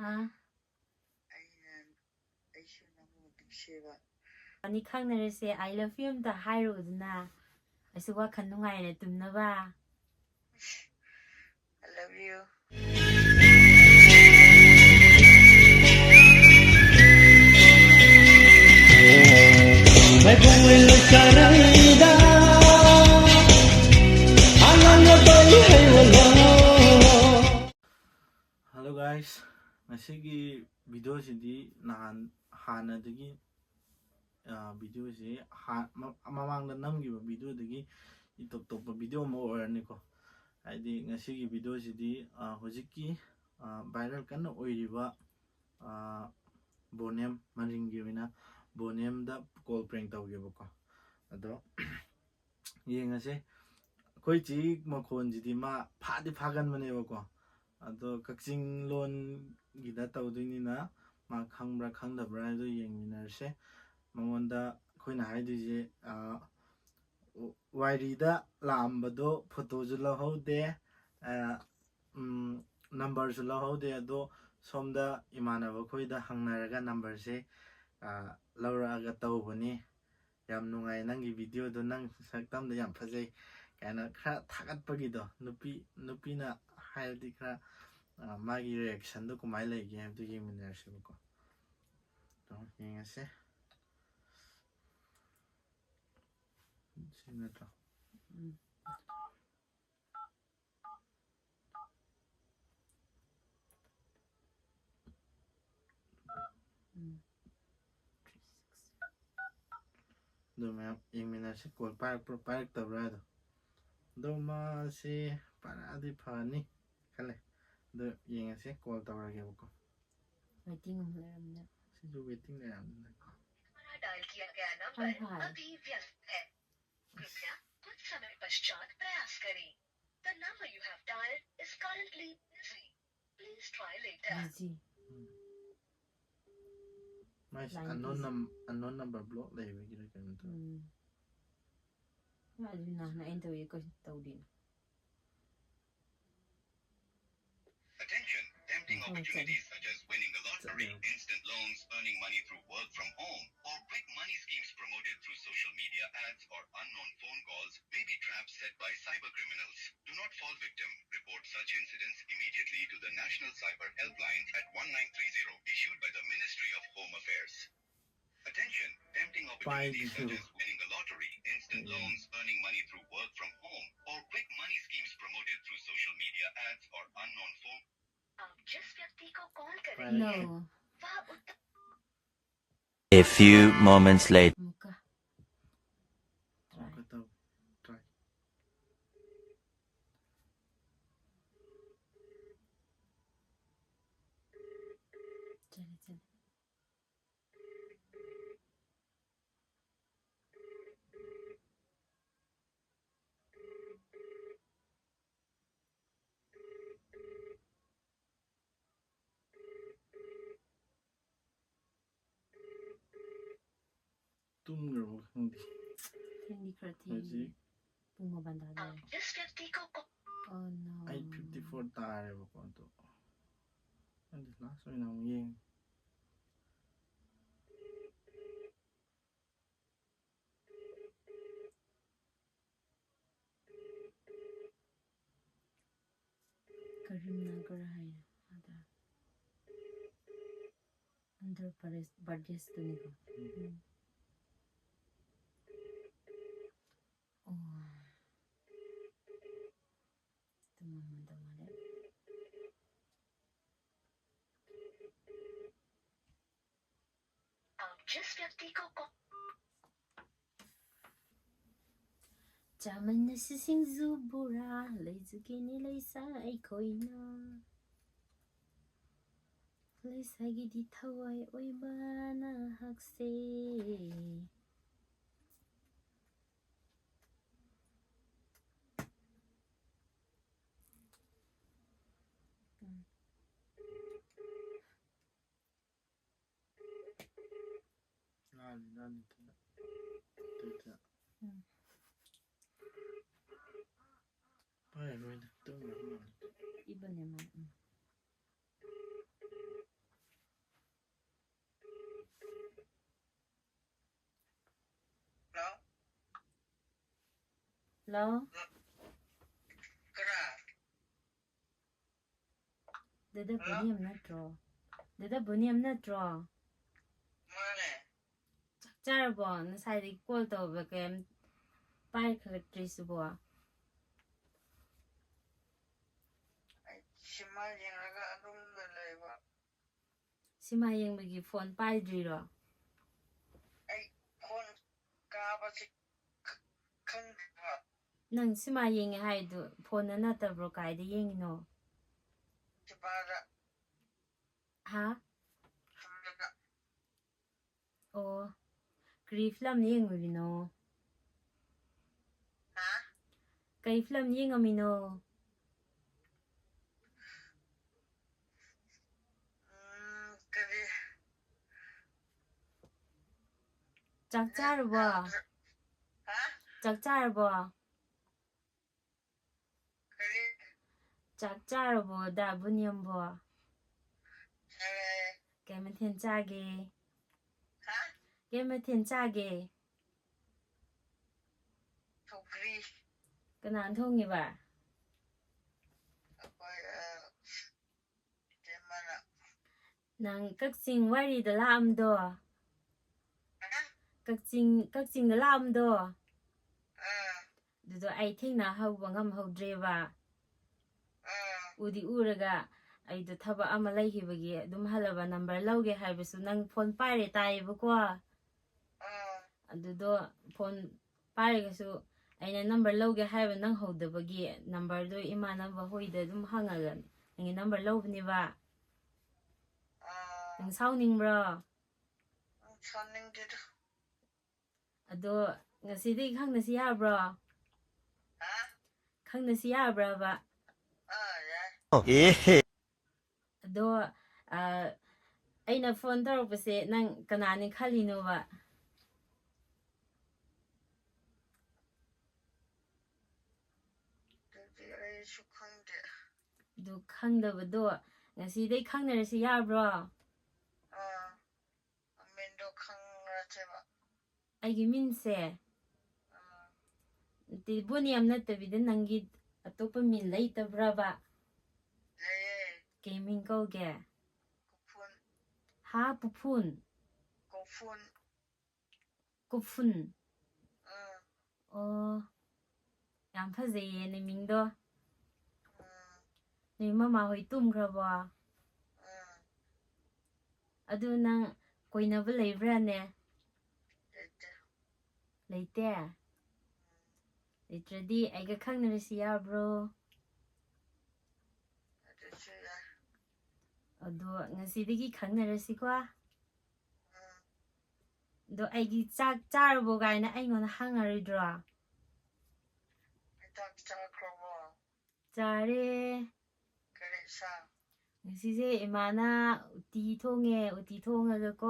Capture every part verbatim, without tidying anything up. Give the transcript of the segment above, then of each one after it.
ꯑꯥ꯫ ꯑꯩꯅ, ꯑꯩꯁꯨ ꯅꯪꯕꯨ ꯅꯨꯡꯁꯤꯕ꯫ ꯑꯅꯤ ꯈꯪꯅꯔꯁꯦ, "I love you" ꯑꯝꯇ ꯍꯥꯏꯔꯨꯗꯅ꯫ ꯑꯩꯁꯨ ꯋꯥꯈꯜ ꯅꯨꯡꯉꯥꯏꯅ ꯇꯨꯝꯅꯕ꯫ I love you. Hello guys, ꯉꯁꯤꯒꯤ video ꯁꯤꯗꯤ ꯅꯍꯥꯟ, ꯍꯥꯟꯅꯗꯒꯤ, ꯑ, video ꯁꯤ ꯍꯥ-, ꯃ-, ꯃꯃꯥꯡꯗ ꯅꯝꯈꯤꯕ video ꯗꯒꯤ ꯏꯇꯣꯞ ꯇꯣꯞꯄ video ꯑꯃ ꯑꯣꯏꯔꯅꯤꯀꯣ꯫ ꯍꯥꯏꯗꯤ ꯉꯁꯤꯒꯤ video ꯁꯤꯗꯤ, ꯑ, ꯍꯧꯖꯤꯛꯀꯤ, ꯑ, viral ꯀꯟꯅ ꯑꯣꯏꯔꯤꯕ, ꯑ, ꯕꯣꯅꯦꯝ, ꯃꯔꯤꯡꯒꯤ ꯑꯣꯏꯅ ꯕꯣꯅꯦꯝꯗ call prank ꯇꯧꯒꯦꯕꯀꯣ꯫ ꯑꯗꯣ ꯌꯦꯡꯉꯁꯦ꯫ ꯑꯩꯈꯣꯏ ꯆꯦ ꯃꯈꯣꯟꯁꯤꯗꯤ ꯃꯥ ꯐꯥꯗꯤ ꯐꯥꯒꯟꯕꯅꯦꯕꯀꯣ꯫ ꯑꯗꯣ ꯀꯛꯆꯤꯡ ꯂꯣꯟꯒꯤꯗ ꯇꯧꯗꯣꯏꯅꯤꯅ ꯃꯥ ꯈꯪꯕ꯭ꯔꯥ ꯈꯪꯗꯕ꯭ꯔꯥ ꯍꯥꯏꯗꯣ ꯌꯦꯡꯃꯤꯟꯅꯔꯁꯦ꯫ ꯃꯉꯣꯟꯗ ꯑꯩꯈꯣꯏꯅ ꯍꯥꯏꯗꯣꯏꯁꯦ, ꯑ, ꯋꯥꯏꯔꯤꯗ ꯂꯥꯛꯑꯝꯕꯗꯣ photo ꯁꯨ ꯂꯧꯍꯧꯗꯦ, ꯑ, ꯎꯝ, number ꯁꯨ ꯂꯧꯍꯧꯗꯦ꯫ ꯑꯗꯣ ꯁꯣꯝꯗ ꯏꯃꯥꯟꯅꯕ ꯈꯣꯏꯗ ꯍꯪꯅꯔꯒ number ꯁꯦ, ꯑ, ꯂꯧꯔꯛꯑꯒ ꯇꯧꯕꯅꯤ꯫ "ꯌꯥꯝ ꯅꯨꯡꯉꯥꯏ ꯅꯪꯒꯤ video ꯗꯣ, ꯅꯪ ꯁꯛꯇꯝꯗꯣ ꯌꯥꯝ ꯐꯖꯩ" ꯀꯥꯏꯅ ꯈꯔ ꯊꯥꯒꯠꯄꯒꯤꯗꯣ, ꯅꯨꯄꯤ, ꯅꯨꯄꯤꯅ ꯍꯥꯏꯔꯗꯤ ꯈꯔ, ꯑ, ꯃꯥꯒꯤ reaction ꯗꯣ ꯀꯃꯥꯏꯅ ꯂꯩꯒꯦ ꯍꯥꯏꯕꯗꯨ ꯌꯦꯡꯃꯤꯟꯅꯔꯁꯦꯕꯀꯣ꯫ ꯑꯗꯣ ꯌꯦꯡꯉꯁꯦ꯫ ꯁꯤ ꯅꯠꯇ꯭ꯔꯣ? ꯎꯝ꯫ ꯎꯝ꯫ ꯑꯗꯣ ꯃꯌꯥꯝ ꯌꯦꯡꯃꯤꯟꯅꯔꯁꯤ, call ꯄꯥꯏꯔꯛꯄ꯭ꯔꯥ ꯄꯥꯏꯔꯛꯇꯕ꯭ꯔꯥ ꯍꯥꯏꯗꯣ꯫ ꯑꯗꯣ ꯃꯥꯁꯤ ꯄꯥꯏꯔꯛꯑꯗꯤ ꯐꯅꯤ ꯈꯜꯂꯦ꯫ ꯑꯗꯣ ꯌꯦꯡꯉꯁꯤ, call ꯇꯧꯔꯒꯦꯕꯀꯣ꯫ Waiting ꯑꯃꯨꯛ ꯂꯩꯔꯝꯅꯦ꯫ ꯁꯤꯁꯨ waiting ꯂꯩꯔꯝꯅꯤꯅꯀꯣ꯫ डायल किया गया नंबर ꯍꯣꯏ, ꯍꯣꯏ꯫ अभी व्यस्त है। कृपया कुछ समय पश्चात प्रयास करें। The number you have dialed is currently busy. Please try later. Busy꯫ ꯎꯝ꯫ ꯃꯥꯏꯁꯦ line unknown busy꯫ Num-, unknown number block ꯂꯩꯕꯒꯤꯔ ꯀꯩꯅꯣ ꯇꯧꯋꯦ꯫ ꯎꯝ꯫ ꯃꯥ ꯑꯗꯨ ꯅꯍꯥꯟ ꯑꯩꯅ ꯇꯧꯋꯦ, ꯀꯩꯁꯨ ꯇꯧꯗꯦꯅ꯫ Attention, tempting ꯍꯣꯏ, ꯆꯠꯂꯦ꯫ Opportunities such as Instant loans, earning money through work from home, or quick money schemes promoted through social media ads or unknown phone calls may be traps set by cyber criminals. Do not fall victim. Report such incidents immediately to the National Cyber Helpline at one nine three zero, issued by the Ministry of Home Affairs. Attention, tempting opportunities such as winning a lottery, instant loans, earning money through work from home, or quick money schemes promoted through social media ads or unknown phone. आप जिस व्यक्ति को call कर रहे हैं, No. वह उत्तर A few moments later. ꯑꯃꯨꯛꯀ. Try. ꯑꯃꯨꯛꯀ ꯇꯧ. Try. ꯆꯠꯂꯦ, ꯆꯠꯂꯦ. ꯇꯨꯝꯈ꯭ꯔꯕ ꯈꯪꯗꯦ꯫ ꯊꯦꯡꯗꯤ ꯈꯔ ꯊꯦꯡꯉꯤ. ꯍꯧꯖꯤꯛ ꯄꯨꯡ ꯃꯥꯄꯟ ꯇꯥꯗꯣꯔꯦ. जिस व्यक्ति को call Oh no. eight fifty four ꯇꯥꯔꯦꯕꯀꯣ꯫ ꯑꯗꯣ ꯈꯪꯗꯦ, last ꯑꯣꯏꯅ ꯑꯃꯨꯛ ꯌꯦꯡꯉꯦ꯫ ꯀꯔꯤꯝꯅꯒꯔ ꯍꯥꯏꯅ ꯑꯗ ꯑꯟꯙ꯭ꯔ ꯄ꯭ꯔꯗꯦꯁꯇꯨꯅꯤꯀꯣ. ꯎꯝ. ꯑꯣ. ꯇꯨꯝꯃꯝꯃꯗꯧ ꯃꯥꯜꯂꯦ. आप जिस व्यक्ति को कॉल ꯆꯥꯃꯤꯟꯅꯁꯤ ꯁꯤꯡꯖꯨ ꯕꯣꯔꯥ, ꯂꯩꯖꯒꯦꯅꯦ ꯂꯩꯁꯥ ꯑꯩꯈꯣꯏꯅ. ꯂꯩꯁꯥꯒꯤꯗꯤ ꯊꯋꯥꯏ ꯑꯣꯏꯕ ꯅꯍꯥꯛꯁꯦ. ꯂꯥꯜꯂꯤ, ꯂꯥꯜꯂꯤ, ꯑꯗꯨꯅ꯫ ꯑꯗꯨꯗ꯫ ꯎꯝ. ꯄꯥꯏꯔꯔꯣꯏꯗ, ꯇꯨꯝꯈ꯭ꯔꯕ ꯃꯥꯜꯂꯦ꯫ ꯏꯕꯅꯦ ꯃꯥ. ꯎꯝ. ꯍꯜꯂꯣ꯫ ꯀꯅꯥ? ꯗꯥꯗꯥ ꯍꯜꯂꯣ? ꯕꯣꯅꯤꯌꯝ ꯅꯠꯇ꯭ꯔꯣ? ꯗꯥꯗꯥ ꯕꯣꯅꯤꯌꯝ ꯅꯠꯇ꯭ꯔꯣ? ꯃꯥꯅꯦ꯫ ꯆꯥꯛ ꯆꯥꯔꯕꯣ? ꯉꯁꯥꯏꯗꯒꯤ ꯀꯣꯜ ꯇꯧꯕ ꯀꯩꯝ ꯄꯥꯏꯈꯠꯂꯛꯇ꯭ꯔꯤꯁꯤꯕꯣ? ꯑꯩ ꯁꯤꯃꯥ ꯌꯦꯡꯉꯒ ꯑꯗꯨꯝ ꯂꯩꯕ꯫ ꯁꯤꯃꯥ ꯌꯦꯡꯕꯒꯤ ꯐꯣꯟ ꯄꯥꯏꯗ꯭ꯔꯤꯔꯣ? ꯑꯩ ꯐꯣꯟ ꯀꯥꯕꯁꯤ ꯈ-, ꯈꯪꯗꯦꯕ꯫ ꯅꯪ ꯁꯤꯃꯥ ꯌꯦꯡꯉꯦ ꯍꯥꯏꯗꯨ ꯐꯣꯟꯗ ꯅꯠꯇꯕ꯭ꯔꯣ? ꯀꯥꯏꯗ ꯌꯦꯡꯉꯤꯅꯣ? ꯁꯤꯃꯥꯗ꯫ ꯍꯥ? ꯐꯣꯟꯗ꯫ ꯑꯣ, ꯀꯔꯤ ꯐꯤꯂꯝ ꯌꯦꯡꯉꯨꯔꯤꯅꯣ? ꯍꯥ? ꯀꯩ ꯐꯤꯂꯝ ꯌꯦꯡꯉꯝꯃꯤꯅꯣ? ꯎꯝ, ꯀꯔꯤ? ꯆꯥꯛ ꯆꯥꯔꯕꯣ? ꯍꯥ? ꯆꯥꯛ ꯆꯥꯔꯕꯣ? ꯀꯔꯤ? ꯆꯥꯛ ꯆꯥꯔꯕꯣ, ꯗꯥ ꯕꯨꯅꯤꯌꯝꯕꯣ? ꯆꯥꯔꯦ꯫ ꯀꯩ ꯃꯊꯦꯜ ꯆꯥꯒꯦ? ꯍꯥ? ꯀꯩ ꯃꯊꯦꯜ ꯆꯥꯒꯦ? ꯁꯧꯒ꯭ꯔꯤ꯫ ꯀꯅꯥꯅ ꯊꯣꯡꯉꯤꯕ? ꯑꯩꯈꯣꯏ, ꯑ, ꯏꯇꯩꯃꯅ꯫ ꯅꯪ ꯀꯛꯆꯤꯡ ꯋꯥꯏꯔꯤꯗ ꯂꯥꯛꯑꯝꯗꯣ? ꯍꯥ? ꯀꯛꯆꯤꯡ, ꯀꯛꯆꯤꯡꯗ ꯂꯥꯛꯑꯝꯗꯣ? ꯑꯥ꯫ ꯑꯗꯨꯗꯣ ꯑꯩ ꯊꯦꯡꯅꯍꯧꯕ ꯉꯝꯍꯧꯗ꯭ꯔꯦꯕ꯫ ꯑꯥ꯫ ꯎꯗꯤ ꯎꯔꯒ ꯑꯩꯗꯣ ꯊꯕꯛ ꯑꯃ ꯂꯩꯈꯤꯕꯒꯤ ꯑꯗꯨꯝ ꯍꯜꯂꯕ꯫ ꯅꯝꯕꯔ ꯂꯧꯒꯦ ꯍꯥꯏꯕꯁꯨ ꯅꯪ ꯐꯣꯟ ꯄꯥꯏꯔꯦ ꯇꯥꯏꯌꯦꯕꯀꯣ꯫ ꯑꯥ꯫ ꯑꯗꯨꯗꯣ ꯐꯣꯟ ꯄꯥꯏꯔꯒꯁꯨ ꯑꯩꯅ ꯅꯝꯕꯔ ꯂꯧꯒꯦ ꯍꯥꯏꯕ ꯅꯪꯍꯧꯗꯕꯒꯤ ꯅꯝꯕꯔꯗꯣ ꯏꯃꯥꯟꯅꯕ ꯍꯣꯏꯗ ꯑꯗꯨꯝ ꯍꯪꯉꯒ ꯅꯪꯒꯤ ꯅꯝꯕꯔ ꯂꯧꯕꯅꯦꯕ꯫ ꯑꯥ꯫ ꯅꯪ ꯁꯥꯎꯅꯤꯡꯕ꯭ꯔꯣ? ꯁꯥꯎꯅꯤꯡꯗꯦꯗ꯫ ꯑꯗꯣ ꯉꯁꯤꯗꯒꯤ ꯈꯪꯅꯁꯤ ꯌꯥꯕ꯭ꯔꯣ? ꯍꯥ? ꯈꯪꯅꯁꯤ ꯌꯥꯕ꯭ꯔꯕ? ꯑꯥ, ꯌꯥꯏ꯫ ꯑꯦꯍꯦ꯫ ꯑꯗꯣ, ꯑ, ꯑꯩꯅ ꯐꯣꯟ ꯇꯧꯔꯛꯄꯁꯦ ꯅꯪ ꯀꯅꯥꯅꯤ ꯈꯜꯂꯤꯅꯣꯕ? ꯑꯗꯨꯗꯤ ꯑꯩꯁꯨ ꯈꯪꯗꯦ꯫ ꯑꯗꯨ ꯈꯪꯗꯕꯗꯣ ꯉꯁꯤꯗꯩ ꯈꯪꯅꯔꯁꯤ ꯌꯥꯕ꯭ꯔꯣ? ꯑꯥ, ꯃꯃꯤꯡꯗꯣ ꯈꯪꯅꯔꯁꯦꯕ꯫ ꯑꯩꯒꯤ ꯃꯤꯡꯁꯦ? ꯑꯥ꯫ ꯇꯤꯕꯣꯅꯤꯌꯝ ꯅꯠꯇꯕꯤꯗ ꯅꯪꯒꯤ ꯑꯇꯣꯞꯄ ꯃꯤꯡ ꯂꯩꯇꯕ꯭ꯔꯕ? ꯂꯩꯌꯦ꯫ ꯀꯩ ꯃꯤꯡ ꯀꯧꯒꯦ? ꯀꯨꯐꯨꯟ꯫ ꯍꯥ, ꯄꯨꯐꯨꯟ? ꯀꯨꯐꯨꯟ꯫ ꯀꯨꯐꯨꯟ? ꯎꯝ꯫ ꯑꯣ, ꯌꯥꯝ ꯐꯖꯩꯌꯦ ꯅꯪ ꯃꯤꯡꯗꯣ꯫ ꯎꯝ꯫ ꯅꯣꯏ ꯃꯃꯥ ꯍꯣꯏ ꯇꯨꯝꯈ꯭ꯔꯕꯣ? ꯎꯝ꯫ ꯑꯗꯨ ꯅꯪ ꯀꯣꯏꯅꯕ ꯂꯩꯕ꯭ꯔꯥꯅꯦ? ꯂꯩꯇꯦ꯫ ꯂꯩꯇꯦ? ꯂꯩꯇ꯭ꯔꯗꯤ ꯑꯩꯒ ꯈꯪꯅꯔꯁꯤ ꯌꯥꯕ꯭ꯔꯣ? ꯑꯗꯨꯁꯨ ꯌꯥꯏ꯫ ꯑꯗꯣ ꯉꯁꯤꯗꯒꯤ ꯈꯪꯅꯔꯁꯤꯀꯣ꯫ ꯎꯝ꯫ ꯑꯗꯣ ꯑꯩꯒꯤ ꯆꯥꯛ ꯆꯥꯔꯕꯣ ꯀꯥꯏꯅ ꯑꯩꯉꯣꯟꯗ ꯍꯪꯉꯔꯣꯏꯗ꯭ꯔꯣ? ꯆꯥꯛ ꯆꯥꯈ꯭ꯔꯕꯣ? ꯆꯥꯔꯦ꯫ ꯀꯔꯤ ꯏꯟꯁꯥꯡ? ꯉꯁꯤꯁꯦ ꯏꯃꯥꯅ ꯎꯇꯤ ꯊꯣꯡꯉꯦ꯫ ꯎꯇꯤ ꯊꯣꯡꯉꯒꯀꯣ,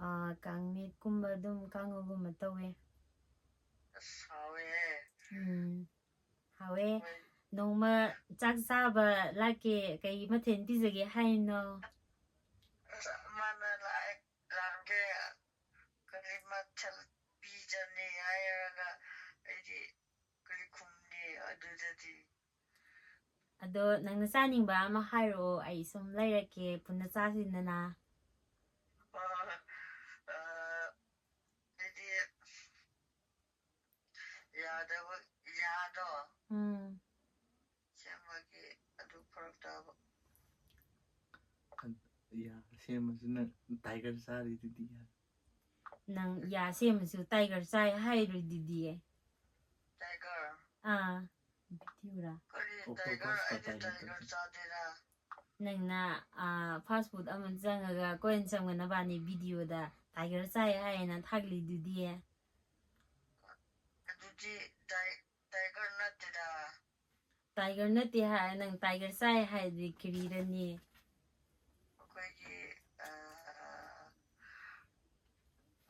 ꯑꯥ, ꯀꯥꯡꯃꯦꯠꯀꯨꯝꯕ ꯑꯗꯨꯝ ꯀꯥꯡꯉꯧꯒꯨꯝꯕ ꯇꯧꯋꯦ꯫ ꯑꯁ, ꯍꯥꯎꯋꯦꯍꯦ꯫ ꯎꯝ, ꯍꯥꯎꯋꯦ꯫ ꯍꯣꯏ꯫ ꯅꯣꯡꯃ ꯆꯥꯛ ꯆꯥꯕ ꯂꯥꯛꯀꯦ꯫ ꯀꯩ ꯃꯊꯦꯜ ꯄꯤꯖꯒꯦ ꯍꯥꯏꯅꯣ? ꯑꯁ, ꯃꯥꯅ ꯂꯥꯛꯑꯦ, ꯂꯥꯛꯀꯦ, ꯀꯔꯤ ꯃꯊꯦꯜ ꯄꯤꯖꯅꯤ ꯍꯥꯏꯔꯒ ꯑꯩꯗꯤ ꯀꯔꯤ ꯈꯨꯝꯅꯤ ꯑꯗꯨꯗꯗꯤ? ꯑꯗꯣ ꯅꯪꯅ ꯆꯥꯅꯤꯡꯕ ꯑꯃ ꯍꯥꯏꯔꯛꯑꯣ, ꯑꯩ ꯁꯨꯝ ꯂꯩꯔꯛꯀꯦ, ꯄꯨꯟꯅ ꯆꯥꯁꯤꯗꯅ꯫ ꯑ, ꯑ, ꯑꯩꯗꯤ ꯌꯥꯗꯕ, ꯌꯥꯗꯣ ꯎꯝ꯫ ꯁꯦꯝꯕꯒꯤ ꯑꯗꯨ ꯐꯔꯛ ꯇꯥꯕ꯫ ꯌꯥ ꯁꯦꯝꯃꯁꯨ ꯅꯪ ꯇꯥꯏꯒꯔ ꯆꯥꯔꯤꯗꯨꯗꯤ꯫ ꯅꯪ ꯌꯥ ꯁꯦꯝꯃꯁꯨ ꯇꯥꯏꯒꯔ ꯆꯥꯏ ꯍꯥꯏꯔꯣꯏꯗꯨꯗꯤ꯫ ꯇꯥꯏꯒꯔ? ꯑꯥ, ꯚꯤꯗꯤꯑꯣꯔꯥ? ꯀꯔꯤ Octopus ꯇꯥꯏꯒꯔ? ꯀꯣꯛ ꯑꯩꯗꯤ ꯇꯥꯏꯒꯔ ꯇꯥꯏꯒꯔ ꯆꯥꯗꯦꯗ꯫ ꯅꯪꯅ, ꯑꯥ, fast food ꯑꯃ ꯆꯪꯉꯒ ꯀꯣꯏꯟ ꯆꯪꯒ ꯅꯕꯥꯅꯤ ꯚꯤꯗꯤꯑꯣꯗ ꯇꯥꯏꯒꯔ ꯆꯥꯏ ꯍꯥꯏꯅ ꯊꯥꯒꯠꯂꯤꯗꯨꯗꯤ꯫ ꯑꯗꯨꯗꯤ ꯇꯥꯏ-, ꯇꯥꯏꯒꯔ ꯅꯠꯇꯦꯗ꯫ ꯇꯥꯏꯒꯔ ꯅꯠꯇꯦ ꯍꯥꯏ, ꯅꯪ ꯇꯥꯏꯒꯔ ꯆꯥꯏ ꯍꯥꯏꯗꯤ ꯀꯔꯤꯔꯅꯤ? ꯑꯩꯈꯣꯏꯒꯤ, ꯑ,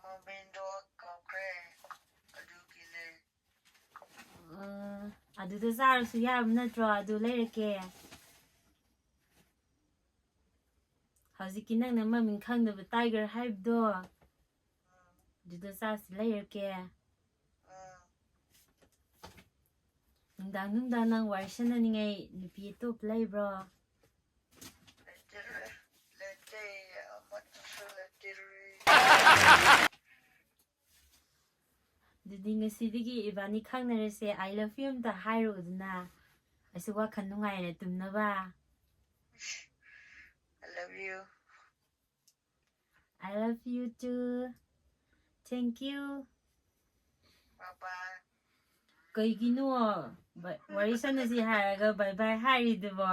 ꯃꯃꯤꯡꯗꯣ ꯀꯥꯎꯈ꯭ꯔꯦ꯫ ꯑꯗꯨꯒꯤꯅꯦ꯫ ꯑ, ꯑꯗꯨꯗ ꯆꯥꯔꯁꯨ ꯌꯥꯕ ꯅꯠꯇ꯭ꯔꯣ? ꯑꯗꯨ ꯂꯩꯔꯛꯀꯦ꯫ ꯍꯧꯖꯤꯛꯀꯤ ꯅꯪꯅ ꯃꯃꯤꯡ ꯈꯪꯗꯕ ꯇꯥꯏꯒꯔ ꯍꯥꯏꯕꯗꯣ, ꯎꯝ, ꯑꯗꯨꯗ ꯆꯥꯔꯁꯨ ꯂꯩꯔꯛꯀꯦ꯫ ꯎꯝ, ꯅꯨꯡꯗꯥꯡ ꯅꯨꯡꯗꯥꯡ ꯅꯪ ꯋꯥꯔꯤ ꯁꯥꯟꯅꯅꯤꯡꯉꯥꯏ ꯅꯨꯄꯤ ꯑꯇꯣꯞꯄ ꯂꯩꯕ꯭ꯔꯣ? ꯂꯩꯇꯦ, ꯂꯩꯇꯦ, ꯑꯃꯠꯇꯁꯨ ꯂꯩꯇꯦ꯫ ꯑꯗꯨꯗꯤ ꯉꯁꯤꯗꯒꯤ ꯏꯕꯥꯅꯤ ꯈꯪꯅꯔꯁꯦ, "I love you" ꯑꯝꯇ ꯍꯥꯏꯔꯨꯗꯅ, ꯑꯩꯁꯨ ꯋꯥꯈꯜ ꯅꯨꯡꯉꯥꯏꯅ ꯇꯨꯝꯅꯕ꯫ I love you. I love you too. Thank you. Bye bye. ꯀꯩꯒꯤꯅꯣ ꯕ- ꯋꯥꯔꯤ ꯁꯥꯟꯅꯁꯤ ꯍꯥꯏꯔꯒ ꯕꯥꯏ ꯕꯥꯏ ꯍꯥꯏꯔꯤꯗꯨꯕꯣ?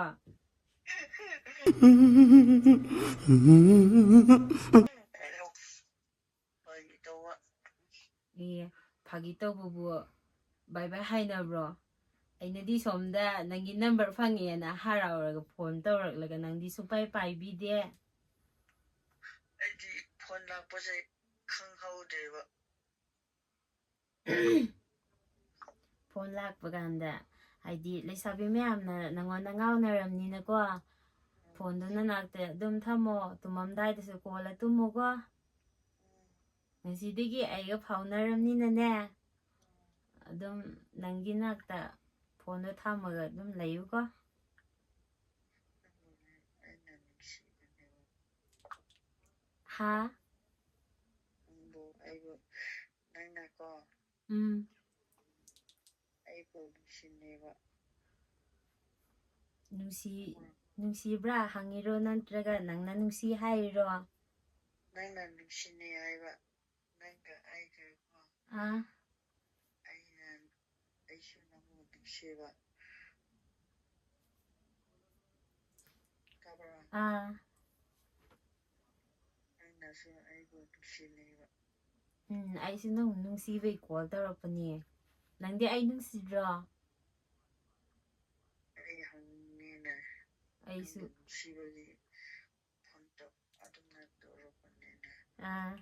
Hello. ꯐꯥꯒꯤ ꯇꯧꯕ꯫ ꯑꯦ, ꯐꯥꯒꯤ ꯇꯧꯕꯕꯨ ꯕꯥꯏ ꯕꯥꯏ ꯍꯥꯏꯅꯕ꯭ꯔꯣ? ꯑꯩꯅꯗꯤ ꯁꯣꯝꯗ ꯅꯪꯒꯤ ꯅꯝꯕꯔ ꯐꯪꯉꯦꯅ ꯍꯔꯥꯎꯔꯒ ꯐꯣꯟ ꯇꯧꯔꯛꯂꯒ ꯅꯪꯗꯤ ꯁꯨꯡꯄꯥꯏ ꯄꯥꯏꯕꯤꯗꯦ꯫ ꯑꯩꯗꯤ ꯐꯣꯟ ꯂꯥꯛꯄꯁꯦ ꯈꯪꯍꯧꯗꯦꯕ꯫ ꯐꯣꯟ ꯂꯥꯛꯄ ꯀꯥꯟꯗ, ꯍꯥꯏꯗꯤ ꯂꯩꯁꯥꯕꯤ ꯃꯌꯥꯝꯅ ꯅꯪꯉꯣꯟꯗ ꯉꯥꯎꯅꯔꯝꯅꯤꯅꯀꯣ, ꯐꯣꯟꯗꯨ ꯅꯅꯥꯛꯇ ꯑꯗꯨꯝ ꯊꯝꯃꯣ, ꯇꯨꯝꯃꯝꯗꯥꯏꯗꯁꯨ ꯀꯣꯜꯂ ꯇꯨꯝꯃꯨꯀꯣ꯫ ꯉꯁꯤꯗꯒꯤ ꯑꯩꯒ ꯐꯥꯎꯅꯔꯝꯅꯤꯅꯅꯦ, ꯑꯗꯨꯝ ꯅꯪꯒꯤ ꯅꯥꯛꯇ ꯐꯣꯟꯗꯣ ꯊꯝꯃꯒ ꯑꯗꯨꯝ ꯂꯩꯌꯨꯀꯣ꯫ ꯑꯩꯅ ꯅꯨꯡꯁꯤꯕꯅꯦꯕ꯫ ꯍꯥ? ꯅꯪꯕꯨ ꯑꯩꯕꯨ ꯅꯪꯅꯀꯣ ꯎꯝ꯫ ꯑꯩꯕꯨ ꯅꯨꯡꯁꯤꯅꯦꯕ꯫ ꯅꯨꯡꯁꯤ ꯅꯨꯡꯁꯤꯕ꯭ꯔꯥ ꯍꯪꯉꯤꯔꯣ, ꯅꯠꯇ꯭ꯔꯒ ꯅꯪꯅ ꯅꯨꯡꯁꯤ ꯍꯥꯏꯔꯤꯔꯣ? ꯅꯪꯅ ꯅꯨꯡꯁꯤꯅꯩ ꯍꯥꯏꯕ꯫ ꯅꯪꯒ ꯑꯩꯒꯀꯣ꯫ ꯑꯥ꯫ ꯑꯩꯅ ꯑꯩꯁꯨ ꯅꯪꯕꯨ ꯅꯨꯡꯁꯤꯕ꯫ ꯇꯥꯕ꯭ꯔꯥ? ꯑꯥ꯫ ꯅꯪꯅꯁꯨ ꯑꯩꯕꯨ ꯅꯨꯡꯁꯤꯅꯩꯕ꯫ ꯎꯝ, ꯑꯩꯁꯨ ꯅꯪ ꯅꯨꯡꯁꯤꯕꯩ ꯀꯣꯜ ꯇꯧꯔꯛꯄꯅꯦ꯫ ꯅꯪꯗꯤ ꯑꯩ ꯅꯨꯡꯁꯤꯗ꯭ꯔꯣ? ꯑꯩ ꯍꯪꯅꯤꯡꯉꯦꯅꯦ꯫ ꯑꯩꯁꯨ꯫ ꯅꯪꯕꯨ ꯅꯨꯡꯁꯤꯕꯒꯤ ꯐꯣꯟ ꯇꯧ-, ꯑꯗꯨꯝꯅ ꯇꯧꯔꯛꯄꯅꯤꯅꯦ꯫ ꯑꯥ꯫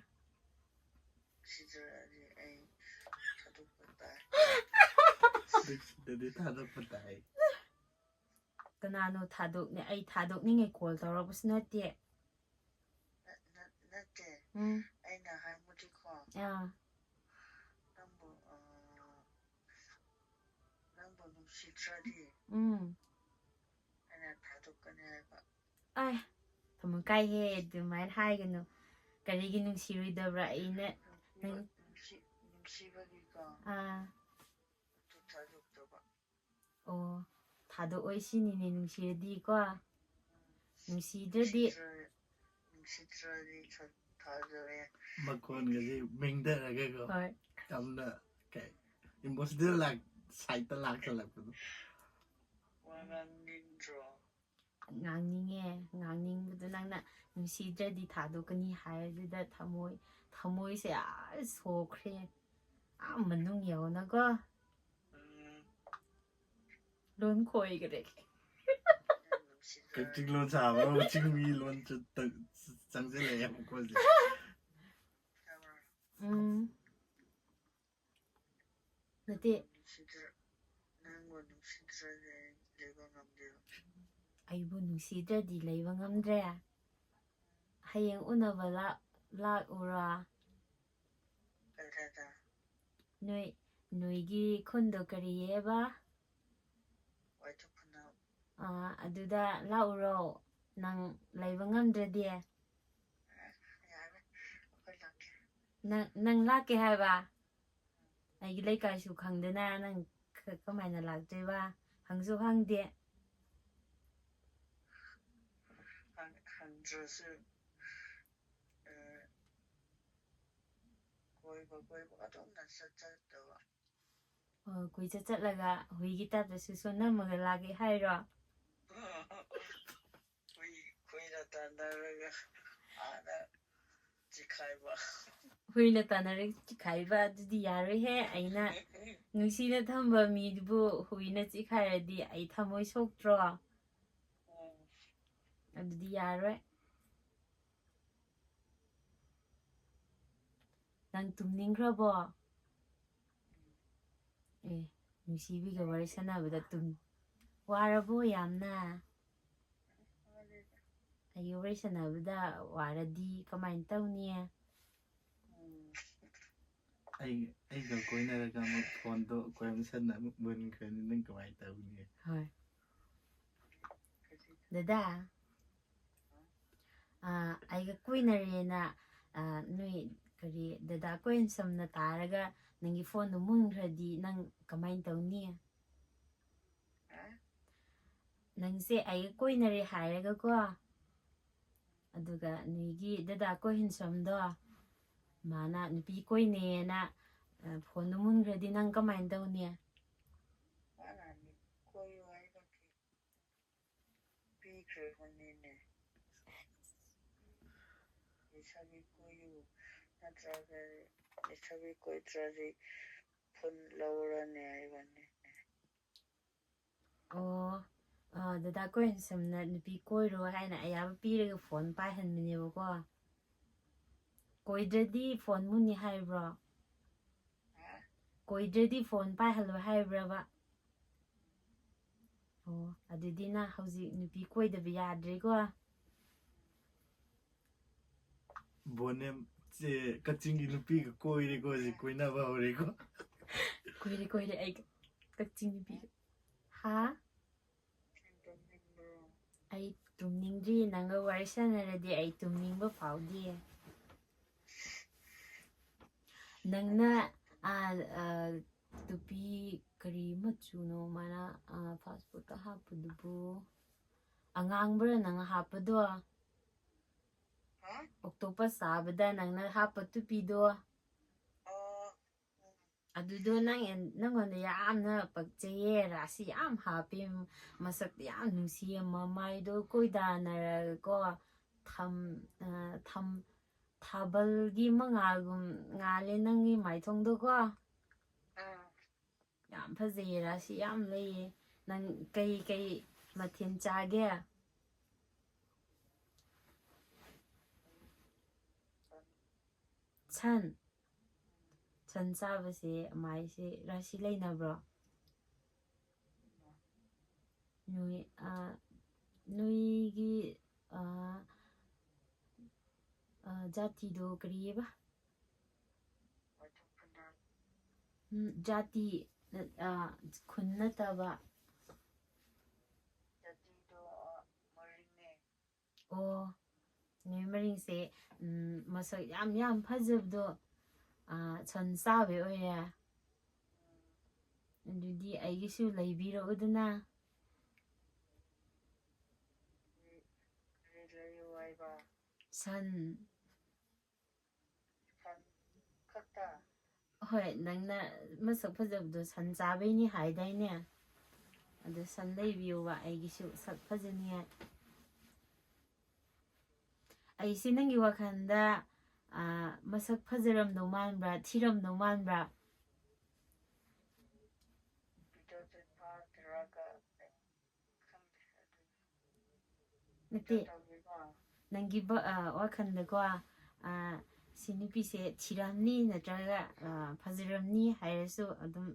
ꯁꯤꯗꯗꯤ ꯑꯩ ꯊꯥꯗꯣꯛꯄ ꯇꯥꯏ꯫ ꯁꯤꯗꯗꯤ ꯊꯥꯗꯣꯛꯄ ꯇꯥꯏ꯫ ꯀꯅꯥꯅꯣ ꯊꯥꯗꯣꯛꯅꯤ? ꯑꯩ ꯊꯥꯗꯣꯛꯅꯤꯡꯉꯦ ꯀꯣꯜ ꯇꯧꯔꯛꯄꯁꯨ ꯅꯠꯇꯦ꯫ ꯅ-, ꯅ-, ꯅꯠꯇꯦ꯫ ꯎꯝ꯫ ꯑꯩꯅ ꯍꯥꯏꯕꯗꯤꯀꯣ, ꯑꯥ꯫ ꯅꯪꯕꯨ, ꯑ, ꯅꯪꯕꯨ ꯅꯠꯇ꯭ꯔꯗꯤ ꯎꯝ꯫ ꯑꯩꯅ ꯊꯥꯗꯣꯛꯀꯅꯤ ꯍꯥꯏꯕ꯫ ꯑꯥꯏ, ꯊꯃꯣꯏ ꯀꯥꯏꯍꯦ, ꯑꯗꯨꯃꯥꯏꯅ ꯍꯥꯏꯒꯅꯨ꯫ ꯀꯔꯤꯒꯤ ꯅꯨꯡꯁꯤꯔꯣꯏꯗꯕ꯭ꯔꯥ? ꯑꯩꯅ ꯅꯪ ꯅꯨꯡꯁꯤ ꯅꯨꯡꯁꯤꯕꯒꯤꯀꯣ ꯑꯥ ꯑꯗꯨ ꯊꯥꯗꯣꯛꯇꯕ꯫ ꯑꯣ, ꯊꯥꯗꯣꯛꯑꯣꯏ ꯁꯤꯅꯤꯅꯦ ꯅꯨꯡꯁꯤꯔꯗꯤꯀꯣ꯫ ꯅꯨꯡꯁꯤꯗ꯭ꯔꯗꯤ ꯅꯨꯡꯁꯤꯗ꯭ꯔ- ꯅꯨꯡꯁꯤꯗ꯭ꯔꯗꯤ ꯊꯥ- ꯊꯥꯗꯣꯛꯑꯦ꯫ ꯃꯈꯣꯟꯒꯁꯦ ꯃꯦꯡꯊꯔꯒꯀꯣ ꯍꯣꯏ꯫ ꯌꯥꯝꯅ ꯀꯩ ꯏꯃꯣꯁꯅꯦꯜ ꯂꯥꯛ ꯁꯥꯏꯠꯇ ꯂꯥꯛꯁꯜꯂꯛꯄꯗꯣ꯫ ꯋꯥ ꯉꯥꯡꯅꯤꯡꯗ꯭ꯔꯣ? ꯉꯥꯡꯅꯤꯡꯉꯦ꯫ ꯉꯥꯡꯅꯤꯡꯕꯗꯣ ꯅꯪꯅ ꯅꯨꯡꯁꯤꯗ꯭ꯔꯗꯤ ꯊꯥꯗꯣꯛꯀꯅꯤ ꯍꯥꯏꯕꯗꯨꯗ ꯊꯃꯣꯏ ꯊꯃꯣꯏꯁꯦ ꯑꯥ ꯁꯣꯛꯈ꯭ꯔꯦ꯫ ꯑꯥ ꯃꯅꯨꯡ ꯌꯧꯅꯀꯣ꯫ ꯎꯝ, ꯂꯣꯟ ꯈꯣꯏꯈ꯭ꯔꯦ꯫ ꯅꯪ ꯅꯨꯡꯁꯤꯗ꯭ꯔ- ꯀꯛꯆꯤꯡ ꯂꯣꯟ ꯁꯥꯕ ꯆꯤꯡꯃꯤ ꯂꯣꯟ ꯆ- ꯆꯪꯁꯤꯜꯂꯛꯑꯦꯕꯀꯣ ꯍꯧꯖꯤꯛ꯫ ꯈꯪꯕ꯭ꯔꯥ? ꯎꯝ꯫ ꯅꯠꯇꯦ꯫ ꯅꯨꯡꯁꯤꯗ꯭ꯔ- ꯅꯪꯕꯨ ꯅꯨꯡꯁꯤꯗ꯭ꯔꯗꯤ ꯑꯩ ꯂꯩꯕ ꯉꯝꯗꯦꯕ꯫ ꯑꯩꯕꯨ ꯅꯨꯡꯁꯤꯗ꯭ꯔꯗꯤ ꯂꯩꯕ ꯉꯝꯗ꯭ꯔꯦ꯫ ꯍꯌꯦꯡ ꯎꯅꯕ ꯂꯥꯛ ꯂꯥꯛꯎꯔꯥ? ꯀꯗꯥꯏꯗ? ꯅꯣꯏ ꯅꯣꯏꯒꯤ ꯈꯨꯟꯗꯣ ꯀꯔꯤꯑꯕ? ꯋꯥꯏꯊꯣꯛ ꯈꯨꯅꯧ꯫ ꯑꯥ, ꯑꯗꯨꯗ ꯂꯥꯛꯎꯔꯣ? ꯅꯪ ꯂꯩꯕ ꯉꯝꯗ꯭ꯔꯗꯤ꯫ ꯌꯥꯔꯦ, ꯑꯩꯈꯣꯏ ꯂꯥꯛꯀꯦ꯫ ꯅꯪ ꯅꯪ ꯂꯥꯛꯀꯦ ꯍꯥꯏꯕ? ꯑꯩꯒꯤ ꯂꯩꯀꯥꯏꯁꯨ ꯈꯪꯗꯅ ꯅꯪ ꯀ- ꯀꯃꯥꯏꯅ ꯂꯥꯛꯇꯣꯏꯕ? ꯍꯪꯁꯨ ꯍꯪꯗꯦ꯫ ꯍꯪ- ꯍꯪꯗ꯭ꯔꯁꯨ ꯑ, ꯀꯣꯏꯕ ꯀꯣꯏꯕ ꯑꯗꯨꯝꯅ ꯆꯠ ꯆꯠꯇꯕ꯫ ꯑꯣ, ꯀꯣꯏꯆꯠ ꯆꯠꯂꯒ ꯍꯨꯏꯒꯤ ꯇꯥꯏꯞꯇꯁꯨ ꯁꯣꯟꯅꯝꯃꯒ ꯂꯥꯛꯀꯦ ꯍꯥꯏꯔꯣ? ꯍꯨꯏ ꯍꯨꯏꯅ ꯇꯥꯟꯅꯔꯒ ꯑꯥꯗ ꯆꯤꯈꯥꯏꯕ꯫ ꯍꯨꯏꯅ ꯇꯥꯟꯅꯔꯒ ꯆꯤꯈꯥꯏꯕ? ꯑꯗꯨꯗꯤ ꯌꯥꯔꯣꯏꯍꯦ꯫ ꯑꯩꯅ ꯅꯨꯡꯁꯤꯅ ꯊꯝꯕ ꯃꯤꯗꯨꯕꯨ ꯍꯨꯏꯅ ꯆꯤꯈꯥꯏꯔꯗꯤ ꯑꯩ ꯊꯃꯣꯏ ꯁꯣꯛꯇ꯭ꯔꯣ? ꯎꯝ, ꯑꯗꯨꯗꯤ ꯌꯥꯔꯣꯏ꯫ ꯅꯪ ꯇꯨꯝꯅꯤꯡꯈ꯭ꯔꯕꯣ? ꯑꯦ, ꯅꯨꯡꯁꯤꯕꯤꯒ ꯋꯥꯔꯤ ꯁꯥꯟꯅꯕꯗ ꯇꯨꯝ ꯋꯥꯔꯕꯣ ꯌꯥꯝꯅ? ꯋꯥꯔꯦꯗ꯫ ꯑꯩꯒ ꯋꯥꯔꯤ ꯁꯥꯟꯅꯕꯗ ꯋꯥꯔꯗꯤ ꯀꯃꯥꯏꯅ ꯇꯧꯅꯤ? ꯎꯝ, ꯑꯩ ꯑꯩꯒ ꯀꯣꯏꯅꯔꯒ ꯑꯃꯨꯛ ꯐꯣꯟꯗꯣ ꯀꯣꯏꯔꯝꯁꯟꯅ ꯑꯃꯨꯛ ꯃꯨꯟꯈ꯭ꯔꯅꯤ, ꯅꯪ ꯀꯃꯥꯏꯅ ꯇꯧꯅꯤ? ꯍꯣꯏ꯫ ꯗꯗꯥ, ꯑꯥ, ꯑꯩꯒ ꯀꯣꯏꯅꯔꯦꯅ, ꯑꯥ, ꯅꯣꯏ ꯀꯔꯤ ꯗꯗꯥ ꯀꯣꯏꯍꯟꯁꯝꯅ ꯇꯥꯔꯒ ꯅꯪꯒꯤ ꯐꯣꯟꯗꯣ ꯃꯨꯟꯈ꯭ꯔꯗꯤ ꯅꯪ ꯀꯃꯥꯏꯅ ꯇꯧꯅꯤ? ꯅꯪꯁꯦ ꯑꯩꯒ ꯀꯣꯏꯅꯔꯦ ꯍꯥꯏꯔꯒꯀꯣ, ꯑꯗꯨꯒ ꯅꯣꯏꯒꯤ ꯗꯗꯥ ꯀꯣꯏꯍꯟꯁꯝꯗꯣ ꯃꯥꯅ ꯅꯨꯄꯤ ꯀꯣꯏꯅꯦꯅ, ꯑ, ꯐꯣꯟꯗꯣ ꯃꯨꯟꯈ꯭ꯔꯗꯤ ꯅꯪ ꯀꯃꯥꯏꯅ ꯇꯧꯅꯤ? ꯃꯥꯅ ꯀꯣꯏꯌꯨ ꯍꯥꯏꯕꯒꯤ ꯄꯤꯈ꯭ꯔꯕꯅꯤꯅꯦ꯫ ꯂꯩꯁꯥꯕꯤ ꯀꯣꯏꯌꯨ ꯅꯠꯇ꯭ꯔꯒ ꯂꯩꯁꯥꯕꯤ ꯀꯣꯏꯗ꯭ꯔꯗꯤ ꯐꯣꯟ ꯂꯧꯔꯅꯤ ꯍꯥꯏꯕꯅꯤꯅꯦ꯫ ꯑꯣ, ꯑ, ꯗꯗꯥ ꯀꯣꯏꯍꯟꯁꯝꯅ ꯅꯨꯄꯤ ꯀꯣꯏꯔꯣ ꯍꯥꯏꯅ ꯑꯌꯥꯕ ꯄꯤꯔꯒ ꯐꯣꯟ ꯄꯥꯏꯍꯟꯕꯅꯦꯕꯀꯣ꯫ ꯀꯣꯏꯗ꯭ꯔꯗꯤ ꯐꯣꯟ ꯃꯨꯟꯅꯤ ꯍꯥꯏꯕ꯭ꯔꯣ? ꯀꯣꯏꯗ꯭ꯔꯗꯤ ꯐꯣꯟ ꯄꯥꯏꯍꯜꯂꯣ ꯍꯥꯏꯕ꯭ꯔꯕ? ꯑꯣ, ꯑꯗꯨꯗꯤ ꯅꯪ ꯍꯧꯖꯤꯛ ꯅꯨꯄꯤ ꯀꯣꯏꯗꯕ ꯌꯥꯗ꯭ꯔꯦꯀꯣ꯫ ꯕꯣꯅꯦꯝ ꯆꯦ ꯀꯛꯆꯤꯡꯒꯤ ꯅꯨꯄꯤꯒ ꯀꯣꯏꯔꯦꯀꯣ, ꯍꯧꯖꯤꯛ ꯀꯣꯏꯅꯕ ꯍꯧꯔꯦꯀꯣ꯫ ꯀꯣꯏꯔꯦ, ꯀꯣꯏꯔꯦ, ꯑꯩ ꯀꯛꯆꯤꯡ ꯅꯨꯄꯤꯒ꯫ ꯍꯥ? ꯇꯨꯝꯅꯤꯡꯕ꯭ꯔꯣ? ꯑꯩ ꯇꯨꯝꯅꯤꯡꯗ꯭ꯔꯤ, ꯅꯪꯒ ꯋꯥꯔꯤ ꯁꯥꯟꯅꯔꯗꯤ ꯑꯩ ꯇꯨꯝꯅꯤꯡꯕ ꯐꯥꯎꯗꯦ꯫ ꯅꯪꯅ, ꯑ, ꯑ, ꯇꯨꯄꯤ ꯀꯔꯤ ꯃꯆꯨꯅꯣ ꯃꯥꯅ, ꯑ, ꯐꯥꯁ ꯐꯨꯗꯇ ꯍꯥꯞꯄꯗꯨꯕꯨ? ꯑꯉꯥꯡꯕ꯭ꯔꯥ ꯅꯪ ꯍꯥꯞꯄꯗꯣ? ꯍꯥ? ꯑꯣꯛꯇꯣꯄꯁ ꯆꯥꯕꯗ ꯅꯪꯅ ꯍꯥꯞꯄ ꯇꯨꯄꯤꯗꯣ? ꯑꯣ, ꯑꯗꯨꯗꯣ ꯅꯪ, ꯅꯪꯉꯣꯟꯗ ꯌꯥꯝꯅ ꯄꯛꯆꯩꯌꯦ, ꯔꯥꯁꯤ ꯌꯥꯝ ꯍꯥꯞꯄꯦ, ꯃꯁꯛꯇꯤ ꯌꯥꯝ ꯅꯨꯡꯁꯤꯌꯦ, ꯃꯃꯥꯏꯗꯣ ꯀꯣꯏꯗꯥꯅꯔꯒꯀꯣ, ꯊꯝ-, ꯑ, ꯊꯝ-, ꯊꯥꯕꯜꯒꯤ ꯃꯉꯥꯜꯒꯨꯝ ꯉꯥꯜꯂꯦ ꯅꯪꯒꯤ ꯃꯥꯏꯊꯣꯡꯗꯣꯀꯣ꯫ ꯑꯥ, ꯌꯥꯝ ꯐꯖꯩꯌꯦ, ꯔꯥꯁꯤ ꯌꯥꯝ ꯂꯩꯌꯦ꯫ ꯅꯪ ꯀꯩ ꯀꯩ ꯃꯊꯦꯜ ꯆꯥꯒꯦ? ꯁꯟ꯫ ꯁꯟ ꯆꯥꯕꯁꯦ ꯃꯥꯏꯁꯦ ꯔꯥꯁꯤ ꯂꯩꯅꯕ꯭ꯔꯣ? ꯅꯣꯏ, ꯑ, ꯅꯣꯏꯒꯤ, ꯑ, ꯑ, ꯖꯥꯇꯤꯗꯣ ꯀꯔꯤꯑꯕ? ꯎꯝ, ꯖꯥꯇꯤ, ꯑ, ꯈꯨꯟ ꯅꯠꯇꯕ꯫ ꯖꯥꯇꯤꯗꯣ, ꯑ, ꯃꯔꯤꯡꯅꯦ꯫ ꯑꯣ, ꯅꯣꯏ ꯃꯔꯤꯡꯁꯦ, ꯎꯝ, ꯃꯁꯛ ꯌꯥꯝ, ꯌꯥꯝ ꯐꯖꯕꯗꯣ, ꯑ, ꯁꯟ ꯆꯥꯕꯩ ꯑꯣꯏꯔꯦ꯫ ꯑꯗꯨꯗꯤ ꯑꯩꯒꯤꯁꯨ ꯂꯩꯕꯤꯔꯛꯎꯗꯅ꯫ ꯀꯔꯤ, ꯀꯔꯤ ꯂꯩꯌꯨ ꯍꯥꯏꯕ? ꯁꯟ꯫ ꯁꯟ ꯈꯛꯇ? ꯍꯣꯏ, ꯅꯪꯅ ꯃꯁꯛ ꯐꯖꯕꯗꯣ ꯁꯟ ꯆꯥꯕꯩꯅꯤ ꯍꯥꯏꯗꯥꯏꯅꯦ? ꯑꯗꯣ ꯁꯟ ꯂꯩꯕꯤꯌꯨꯕ, ꯑꯩꯒꯤꯁꯨ ꯁꯛ ꯐꯖꯅꯤꯡꯉꯥꯏ꯫ ꯑꯩꯁꯦ ꯅꯪꯒꯤ ꯋꯥꯈꯜꯗ, ꯑ, ꯃꯁꯛ ꯐꯖꯔꯝꯗꯧ ꯃꯥꯟꯕ꯭ꯔꯥ, ꯊꯤꯔꯝꯗꯧ ꯃꯥꯟꯕ꯭ꯔꯥ? ꯚꯤꯗꯤꯑꯣ ꯆꯠꯄ ꯇꯧꯔꯒ ꯈꯪꯗꯦ ꯑꯗꯨ꯫ ꯅꯠꯇꯦ, ꯇꯧꯒꯦꯀꯣ꯫ ꯅꯪꯒꯤ ꯕ-, ꯑ, ꯋꯥꯈꯜꯗꯀꯣ, ꯑ, ꯁꯤ ꯅꯨꯄꯤꯁꯦ ꯊꯤꯔꯝꯅꯤ ꯅꯠꯇ꯭ꯔꯒ, ꯑ, ꯐꯖꯔꯝꯅꯤ ꯍꯥꯏꯔꯁꯨ ꯑꯗꯨꯝ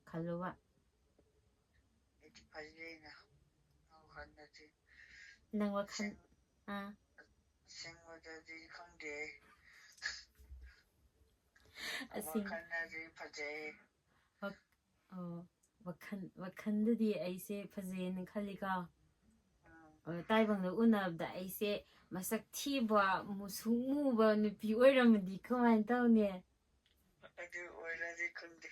ꯈꯜꯂꯨꯕ꯫ ꯑꯩꯗꯤ ꯐꯖꯩꯅ ꯋꯥꯈꯜꯗꯗꯤ꯫ ꯅꯪ ꯋꯥꯈꯜ, ꯑꯁꯦꯡ-, ꯑꯥ, ꯑꯁꯦꯡꯕꯗꯗꯤ ꯈꯪꯗꯦ꯫ ꯑꯁꯦꯡ-, ꯋꯥꯈꯜꯗꯗꯤ ꯐꯖꯩ꯫ ꯑꯣ, ꯋꯥꯈꯜ, ꯋꯥꯈꯜꯗꯗꯤ ꯑꯩꯁꯦ ꯐꯖꯩꯌꯦꯅ ꯈꯜꯂꯤꯀꯣ꯫ ꯎꯝ꯫ ꯑꯣ, ꯇꯥꯏꯕꯪꯗ ꯎꯅꯕꯗ ꯑꯩꯁꯦ ꯃꯁꯛ ꯊꯤꯕ, ꯃꯨꯁꯨꯛ ꯃꯨꯕ ꯅꯨꯄꯤ ꯑꯣꯏꯔꯝꯃꯗꯤ ꯀꯃꯥꯏꯅ ꯇꯧꯅꯤ? ꯑꯗꯨ ꯑꯣꯏꯔꯗꯤ ꯈꯪꯗꯦ꯫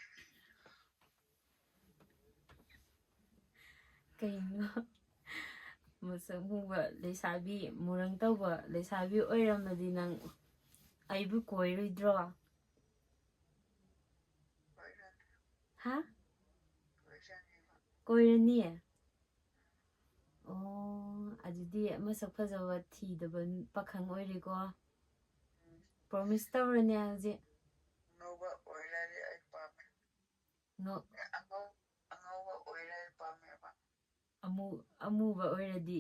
ꯀꯩꯅꯣ? ꯃꯁꯛ ꯃꯨꯕ ꯂꯩꯁꯥꯕꯤ, ꯃꯨꯔꯪ ꯇꯧꯕ ꯂꯩꯁꯥꯕꯤ ꯑꯣꯏꯔꯝꯃꯗꯤ ꯅꯪ ꯑꯩꯕꯨ ꯀꯣꯏꯔꯣꯏꯗ꯭ꯔꯣ? ꯑꯣꯏꯔꯗꯤ ꯍꯥ? ꯑꯣꯏꯔꯅꯤꯕ꯫ ꯀꯣꯏꯔꯅꯤ? ꯑꯣ, ꯑꯗꯨꯗꯤ ꯃꯁꯛ ꯐꯖꯕ ꯊꯤꯗꯕ ꯄꯥꯈꯪ ꯑꯣꯏꯔꯦꯀꯣ꯫ Promise ꯇꯧꯔꯅꯤ ꯍꯧꯖꯤꯛ꯫ ꯑꯉꯧꯕ ꯑꯣꯏꯔꯗꯤ ꯑꯩ ꯄꯥꯝꯃꯦ꯫ ꯉꯧ-, ꯑꯉꯧ-, ꯑꯉꯧꯕ ꯑꯣꯏꯔꯗꯤ ꯄꯥꯝꯃꯦꯕ꯫ ꯑꯃꯨ-, ꯑꯃꯨꯕ ꯑꯣꯏꯔꯗꯤ?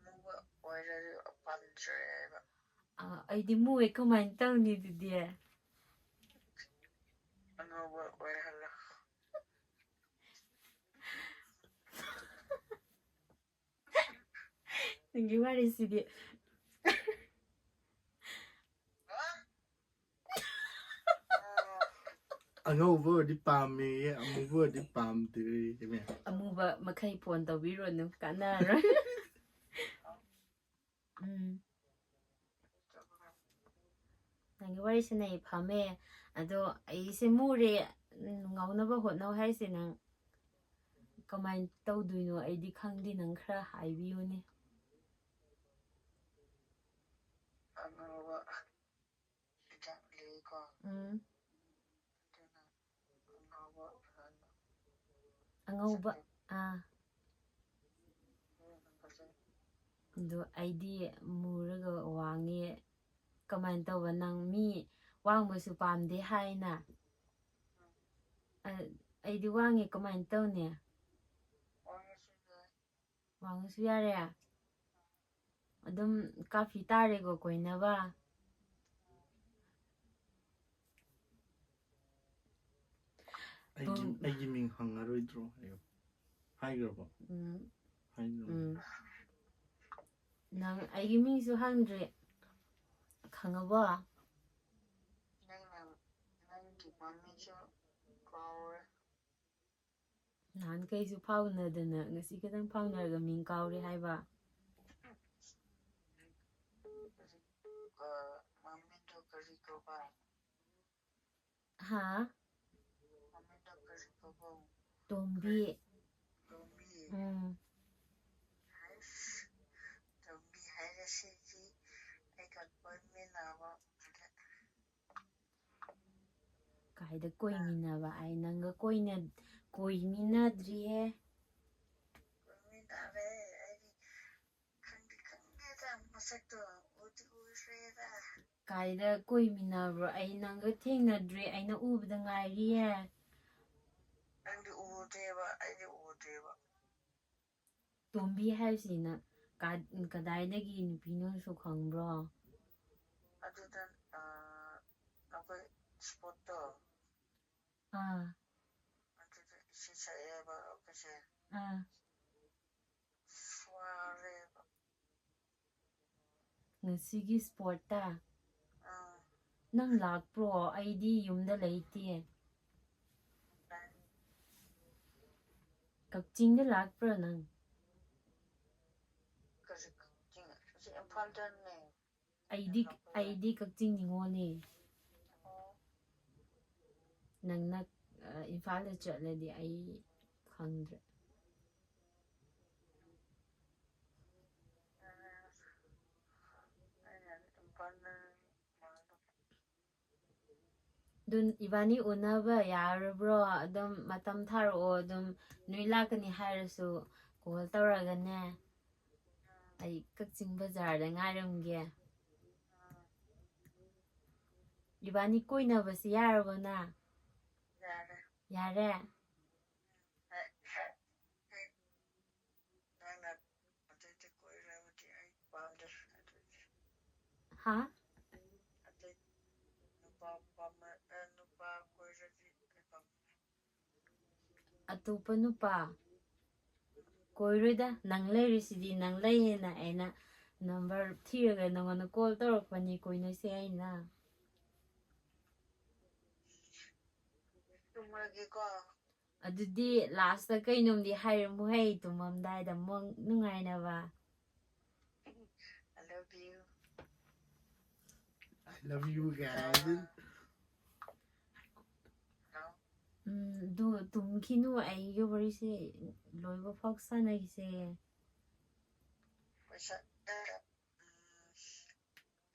ꯑꯃꯨꯕ ꯑꯣꯏꯔꯗꯤ ꯄꯥꯝꯗ꯭ꯔꯦ ꯍꯥꯏꯕ꯫ ꯑ, ꯑꯩꯗꯤ ꯃꯨꯑꯦ, ꯀꯃꯥꯏꯅ ꯇꯧꯅꯤ ꯑꯗꯨꯗꯤ? ꯑꯉꯧꯕ ꯑꯣꯏꯍꯜꯂꯣ꯫ ꯅꯪꯒꯤ ꯋꯥꯔꯤꯁꯤꯗꯤ꯫ ꯑꯉꯧꯕ ꯑꯣꯏꯔꯗꯤ ꯄꯥꯝꯃꯦꯌꯦ, ꯑꯃꯨꯕ ꯑꯣꯏꯔꯗꯤ ꯄꯥꯝꯗꯦ ꯍꯥꯏꯃꯦ꯫ ꯑꯃꯨꯕ ꯃꯈꯩ ꯐꯣꯟ ꯇꯧꯕꯤꯔꯨꯅꯨ, ꯀꯥꯟꯅꯔꯣꯏ꯫ ꯎꯝ꯫ ꯅꯪꯒꯤ ꯋꯥꯔꯤ ꯁꯥꯟꯅꯩ ꯐꯝꯃꯦ꯫ ꯑꯗꯣ ꯑꯩꯁꯦ ꯃꯨꯔꯦ, ꯎꯝ, ꯉꯧꯅꯕ ꯍꯣꯠꯅꯧ ꯍꯥꯏꯁꯦ ꯅꯪ ꯀꯃꯥꯏꯅ ꯇꯧꯗꯣꯏꯅꯣ? ꯑꯩꯗꯤ ꯈꯪꯗꯦ, ꯅꯪ ꯈꯔ ꯍꯥꯏꯕꯤꯌꯨꯅꯦ꯫ ꯑꯉꯧꯕ ꯍꯤꯗꯥꯛ ꯂꯩꯀꯣ꯫ ꯎꯝ꯫ ꯑꯗꯨꯅ ꯑꯉꯧꯕ ꯍꯥꯟꯅ ꯑꯉꯧꯕ꯫ ꯑꯥ꯫ ꯍꯦꯟꯅ ꯐꯖꯩ꯫ ꯑꯗꯣ ꯑꯩꯗꯤ ꯃꯨꯔꯒ ꯋꯥꯡꯉꯦ꯫ ꯀꯃꯥꯏꯅ ꯇꯧꯕ? ꯅꯪ ꯃꯤ ꯋꯥꯡꯕꯁꯨ ꯄꯥꯝꯗꯦ ꯍꯥꯏꯅ꯫ ꯑ-, ꯑꯩꯗꯤ ꯋꯥꯡꯉꯦ, ꯀꯃꯥꯏꯅ ꯇꯧꯅꯤ? ꯋꯥꯡꯉꯁꯨ ꯌꯥꯏ꯫ ꯋꯥꯡꯉꯁꯨ ꯌꯥꯔꯦ? ꯑꯗꯨꯝ ꯀꯥꯐꯤ ꯇꯥꯔꯦꯀꯣ ꯀꯣꯏꯅꯕ꯫ ꯑꯩꯒꯤ ꯎꯝ꯫ ꯑꯩꯒꯤ ꯃꯤꯡ ꯍꯪꯉꯔꯣꯏꯗ꯭ꯔꯣ ꯍꯥꯏꯌꯣ꯫ ꯍꯥꯏꯈ꯭ꯔꯕꯣ? ꯎꯝ, ꯍꯥꯏꯈ꯭ꯔꯕꯣ? ꯎꯝ꯫ ꯅꯪ ꯑꯩꯒꯤ ꯃꯤꯡꯁꯨ ꯍꯪꯗ꯭ꯔꯤ꯫ ꯈꯪꯉꯕꯣ? ꯅꯪꯅ ꯅꯪꯒꯤ ꯃꯃꯤꯡꯁꯨ ꯀꯥꯎꯔꯦ꯫ ꯅꯍꯥꯟꯈꯩꯁꯨ ꯐꯥꯎꯅꯗꯅ ꯉꯁꯤ ꯈꯛꯇꯪ ꯐꯥꯎꯅꯔꯒ ꯃꯤꯡ ꯀꯥꯎꯔꯦ ꯍꯥꯏꯕ? ꯑ, ꯃꯃꯤꯡꯗꯣ ꯀꯔꯤ ꯀꯧꯕ? ꯍꯥ? ꯃꯃꯤꯡꯗꯣ ꯀꯔꯤ ꯀꯧꯕ? ꯇꯣꯝꯕꯤ꯫ ꯇꯣꯝꯕꯤ꯫ ꯎꯝ꯫ ꯍꯥꯏꯁ, ꯇꯣꯝꯕꯤ ꯍꯥꯏꯔꯁꯤꯗꯤ ꯑꯩꯒ ꯀꯣꯏꯃꯤꯟꯅꯕ ꯃꯥꯜꯂꯦ꯫ ꯀꯥꯏꯗ ꯀꯣꯏꯃꯤꯟꯅꯕ? ꯑꯩ ꯅꯪꯒ ꯀꯣꯏꯅ-, ꯀꯣꯏꯃꯤꯟꯅꯗ꯭ꯔꯤꯍꯦ꯫ ꯀꯣꯏꯃꯤꯟꯅꯔꯦ꯫ ꯑꯩꯗꯤ ꯈꯪꯗꯤ ꯈꯪꯉꯦꯗ, ꯃꯁꯛꯇꯣ ꯎꯗꯤ ꯎꯈ꯭ꯔꯦꯗ꯫ ꯀꯥꯏꯗ ꯀꯣꯏꯃꯤꯟꯅꯕ꯭ꯔꯣ? ꯑꯩ ꯅꯪꯒ ꯊꯦꯡꯅꯗ꯭ꯔꯤ, ꯑꯩꯅ ꯎꯕꯗ ꯉꯥꯏꯔꯤꯌꯦ꯫ ꯅꯪꯗꯤ ꯎꯗꯦꯕ, ꯑꯩꯗꯤ ꯎꯗꯦꯕ꯫ ꯇꯣꯝꯕꯤ ꯍꯥꯏꯁꯤꯅ ꯀꯥ-, ꯀꯗꯥꯏꯗꯒꯤ ꯅꯨꯄꯤꯅꯣꯁꯨ ꯈꯪꯕ꯭ꯔꯣ? ꯑꯗꯨꯗ, ꯑ, ꯑꯩꯈꯣꯏ ꯁ꯭ꯄꯣꯔꯠꯇꯣ, ꯑꯥ, ꯑꯗꯨꯗ ꯏꯁꯩ ꯁꯛꯑꯦꯕ ꯑꯩꯈꯣꯏꯁꯦ꯫ ꯑꯥ꯫ ꯋꯥꯔꯦꯕ꯫ ꯉꯁꯤꯒꯤ ꯁ꯭ꯄꯣꯔꯠꯇ? ꯑꯥ꯫ ꯅꯪ ꯂꯥꯛꯄ꯭ꯔꯣ? ꯑꯩꯗꯤ ꯌꯨꯝꯗ ꯂꯩꯇꯦ꯫ ꯀꯛꯆꯤꯡꯗ ꯂꯥꯛꯄ꯭ꯔꯣ ꯅꯪ? ꯀꯔꯤ ꯀꯛꯆꯤꯡ? ꯁꯤ ꯏꯝꯐꯥꯜꯗꯅꯦ꯫ ꯑꯩꯗꯤ ꯑꯩꯗꯤ ꯀꯛꯆꯤꯡ ꯅꯤꯉꯣꯜꯅꯦ꯫ ꯑꯣ꯫ ꯅꯪꯅ ꯑ, ꯏꯝꯐꯥꯜꯗ ꯆꯠꯂꯗꯤ ꯑꯩ ꯈꯪꯗ꯭ꯔꯦ꯫ ꯑꯗꯨ ꯏꯕꯥꯅꯤ ꯎꯅꯕ ꯌꯥꯔꯕ꯭ꯔꯣ? ꯑꯗꯨꯝ ꯃꯇꯝ ꯊꯥꯔꯛꯑꯣ꯫ ꯑꯗꯨꯝ ꯅꯣꯏ ꯂꯥꯛꯀꯅꯤ ꯍꯥꯏꯔꯁꯨ ꯀꯣꯜ ꯇꯧꯔꯒꯅꯦ꯫ ꯑꯩ ꯀꯛꯆꯤꯡ ꯕꯖꯥꯔꯗ ꯉꯥꯏꯔꯝꯒꯦ꯫ ꯏꯕꯥꯅꯤ ꯀꯣꯏꯅꯕꯁꯤ ꯌꯥꯔꯕꯣ ꯅ? ꯌꯥꯔꯦ꯫ ꯌꯥꯔꯦ? ꯅꯪꯅ ꯑꯇꯩꯗ ꯀꯣꯏꯔꯕꯗꯤ ꯑꯩ ꯄꯥꯝꯗꯦ꯫ ꯑꯗꯨꯗꯤ ꯍꯥ? ꯑꯇꯩ ꯅꯨꯄꯥ ꯄꯥꯝꯃ-, ꯑ, ꯅꯨꯄꯥ ꯀꯣꯏꯔꯗꯤ ꯑꯩ ꯄꯥꯝꯗꯦ꯫ ꯑꯇꯣꯞꯄ ꯅꯨꯄꯥ? ꯀꯣꯏꯔꯣꯏꯗ, ꯅꯪ ꯂꯩꯔꯤꯁꯤꯗꯤ, ꯅꯪ ꯂꯩꯌꯦꯅ ꯑꯩꯅ ꯅꯝꯕꯔ ꯊꯤꯔꯒ ꯅꯪꯉꯣꯟꯗ ꯀꯣꯜ ꯇꯧꯔꯛꯄꯅꯤ ꯀꯣꯏꯅꯁꯦ ꯍꯥꯏꯅ꯫ ꯇꯨꯝꯃꯒꯦꯀꯣ꯫ ꯑꯗꯨꯗꯤ ꯂꯥꯁꯇ ꯀꯩꯅꯣꯝꯗꯤ ꯍꯥꯏꯔꯝꯃꯨ ꯍꯩ, ꯇꯨꯝꯃꯝꯗꯥꯏꯗ ꯃꯪ ꯅꯨꯡꯉꯥꯏꯅꯕ꯫ I love you. I love you ꯀꯥꯏꯅ꯫ ꯎꯝ, ꯑꯗꯨ ꯇꯨꯝꯈꯤꯅꯨ, ꯑꯩꯒꯤ ꯋꯥꯔꯤꯁꯦ ꯂꯣꯏꯕ ꯐꯥꯎ ꯁꯥꯟꯅꯈꯤꯁꯦ꯫ ꯄꯩꯁꯥ, ꯑ, ꯎꯝ,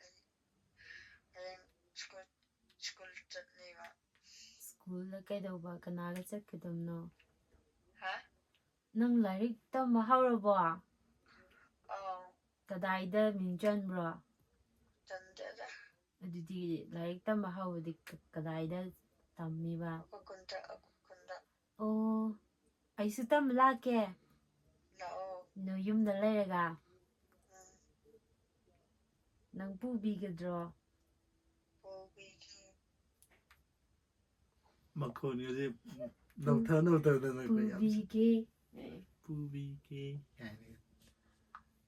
ꯑꯩ ꯍꯌꯦꯡ ꯁ꯭ꯀꯨꯜ, ꯁ꯭ꯀꯨꯜ ꯆꯠꯂꯤꯕ꯫ ꯁ꯭ꯀꯨꯜꯗ ꯀꯩꯗꯧꯕ? ꯀꯅꯥꯒ ꯆꯠꯀꯗꯕꯅꯣ? ꯍꯥ? ꯅꯪ ꯂꯥꯏꯔꯤꯛ ꯇꯝꯕ ꯍꯧꯔꯕꯣ? ꯑꯧ, ꯀꯗꯥꯏꯗ ꯃꯤꯡ ꯆꯟꯕ꯭ꯔꯣ? ꯆꯟꯗꯦꯗ꯫ ꯑꯗꯨꯗꯤ ꯂꯥꯏꯔꯤꯛ ꯇꯝꯕ ꯍꯧꯕꯗꯤ ꯀ-, ꯀꯗꯥꯏꯗ ꯇꯝꯃꯤꯕ? ꯑꯩꯈꯣꯏ ꯈꯨꯟꯗ, ꯑꯩꯈꯣꯏ ꯈꯨꯟꯗ꯫ ꯑꯣ, ꯑꯩꯁꯨ ꯇꯝꯕ ꯂꯥꯛꯀꯦ꯫ ꯂꯥꯛꯑꯣ꯫ ꯅꯣꯏ ꯌꯨꯝꯗ ꯂꯩꯔꯒ ꯎꯝ, ꯅꯪ ꯄꯨꯕꯤꯒꯗ꯭ꯔꯣ? ꯄꯨꯕꯤꯒꯦ꯫ ꯃꯈꯣꯟꯒꯁꯦ ꯅꯧꯊ ꯅꯧꯊꯗꯅꯀꯣ ꯌꯥꯝ ꯄꯨꯕꯤꯒꯦ꯫ ꯄꯨꯕꯤꯒꯦ ꯀꯥꯏꯅ꯫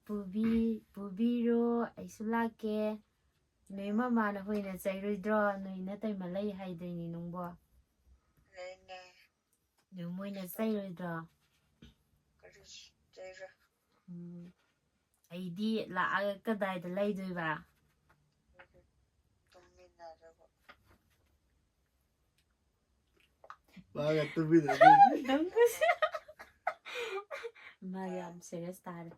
ꯄꯨꯕꯤ-, ꯄꯨꯕꯤꯔꯣ, ꯑꯩꯁꯨ ꯂꯥꯛꯀꯦ꯫ ꯅꯣꯏ ꯃꯃꯥꯅ ꯍꯣꯏꯅ ꯆꯩꯔꯣꯏꯗ꯭ꯔꯣ? ꯅꯣꯏ ꯅꯇꯩꯃ ꯂꯩ ꯍꯥꯏꯗꯣꯏꯅꯤ ꯅꯪꯕꯣ꯫ ꯂꯩꯅꯦ꯫ ꯑꯗꯨ ꯃꯣꯏꯅ ꯆꯩꯔꯣꯏꯗ꯭ꯔꯣ? ꯎꯝ, ꯑꯩꯗꯤ ꯂꯥꯛꯑꯒ ꯀꯗꯥꯏꯗ ꯂꯩꯗꯣꯏꯕ? ꯇꯨꯝꯃꯤꯟꯅꯔꯒ꯫ ꯃꯥꯒ ꯇꯨꯝꯃꯤꯟꯅꯗꯣꯏꯅꯤ꯫ ꯃꯥ ꯌꯥꯝ ꯁꯤꯔꯤꯌꯁ ꯇꯥꯔꯦ꯫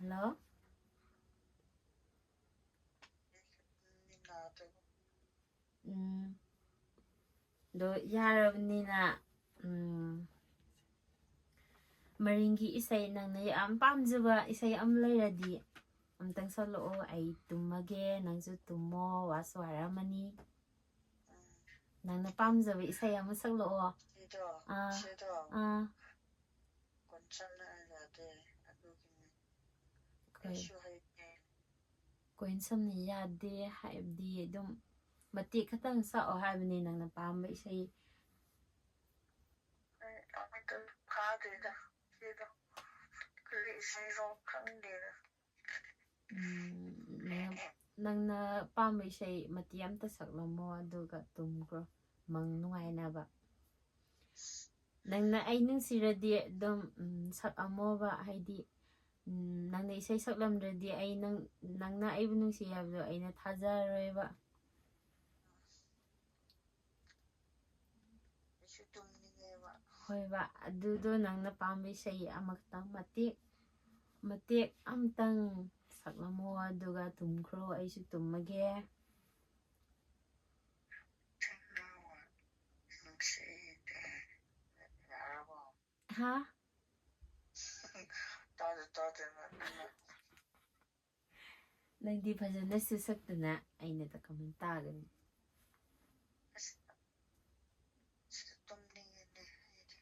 ꯍꯜꯂꯣ꯫ ꯎꯝ, ꯑꯗꯣ ꯌꯥꯔꯕꯅꯤꯅ, ꯎꯝ, ꯃꯔꯤꯡꯒꯤ ꯏꯁꯩ, ꯅꯪꯅ ꯌꯥꯝ ꯄꯥꯝꯖꯕ ꯏꯁꯩ ꯑꯃ ꯂꯩꯔꯗꯤ ꯑꯝꯇꯪ ꯁꯛꯂꯛꯑꯣ꯫ ꯑꯩ ꯇꯨꯝꯃꯒꯦ, ꯅꯪꯁꯨ ꯇꯨꯝꯃꯣ, ꯋꯥꯁꯨ ꯋꯥꯔꯝꯃꯅꯤ꯫ ꯅꯪꯅ ꯄꯥꯝꯖꯕ ꯏꯁꯩ ꯑꯃ ꯁꯛꯂꯛꯑꯣ꯫ ꯁꯤꯗꯣ ꯑꯥ꯫ ꯁꯤꯗꯣ ꯑꯥ, ꯀꯣꯟꯁꯝꯅ ꯌꯥꯗꯦ꯫ ꯑꯗꯨꯒꯤꯅꯤ꯫ ꯀꯩ? ꯑꯩꯁꯨ ꯍꯩꯇꯦ꯫ ꯀꯣꯏꯟꯁꯝꯅ ꯌꯥꯗꯦ ꯍꯥꯏꯕꯗꯤ ꯑꯗꯨꯝ ꯃꯇꯦꯛ ꯈꯛꯇꯪ ꯁꯛꯑꯣ ꯍꯥꯏꯕꯅꯤ, ꯅꯪꯅ ꯄꯥꯝꯕ ꯏꯁꯩ꯫ ꯑꯩ ꯑꯃꯠꯇ ꯐꯥꯗꯦꯗ꯫ ꯁꯤꯗꯣ ꯀꯔꯤ ꯏꯁꯩꯔꯣ ꯈꯪꯗꯦꯗ꯫ ꯎꯝ, ꯅꯪꯅ, ꯅꯪꯅ ꯄꯥꯝꯕ ꯏꯁꯩ ꯃꯇꯦꯛ ꯑꯝꯇ ꯁꯛꯂꯝꯃꯣ, ꯑꯗꯨꯒ ꯇꯨꯝꯈ꯭ꯔꯣ, ꯃꯪ ꯅꯨꯡꯉꯥꯏꯅꯕ꯫ ꯅꯪꯅ ꯑꯩ ꯅꯨꯡꯁꯤꯔꯗꯤ ꯑꯗꯨꯝ, ꯎꯝ, ꯁꯛꯑꯝꯃꯣꯕ, ꯍꯥꯏꯗꯤ, ꯎꯝ, ꯅꯪꯅ ꯏꯁꯩ ꯁꯛꯂꯝꯗ꯭ꯔꯗꯤ ꯑꯩ ꯅꯪ, ꯅꯪꯅ ꯑꯩꯕꯨ ꯅꯨꯡꯁꯤ ꯍꯥꯏꯕꯗꯣ ꯑꯩꯅ ꯊꯥꯖꯔꯣꯏꯕ꯫ ꯑꯩꯁꯨ ꯇꯨꯝꯅꯤꯡꯉꯦꯕ꯫ ꯍꯣꯏꯕ, ꯑꯗꯨꯗꯣ ꯅꯪꯅ ꯄꯥꯝꯕ ꯏꯁꯩ ꯑꯃꯈꯛꯇꯪ ꯃꯇꯦꯛ, ꯃꯇꯦꯛ ꯑꯝꯇꯪ ꯁꯛꯂꯝꯃꯣ, ꯑꯗꯨꯒ ꯇꯨꯝꯈ꯭ꯔꯣ, ꯑꯩꯁꯨ ꯇꯨꯝꯃꯒꯦ꯫ ꯅꯨꯡꯁꯤꯗꯦ꯫ ꯌꯥꯔꯕꯣ? ꯍꯥ? ꯇꯥꯗ ꯇꯥꯗꯅ ꯅꯪꯅ꯫ ꯅꯪꯗꯤ ꯐꯖꯅꯁꯨ ꯁꯛꯇꯅ ꯑꯩꯅ ꯀꯃꯥꯏꯅ ꯇꯥꯒꯅꯤ? ꯑꯁ, ꯁꯤꯗ ꯇꯨꯝꯅꯤꯡꯉꯦꯅꯦ ꯑꯩꯗꯤ꯫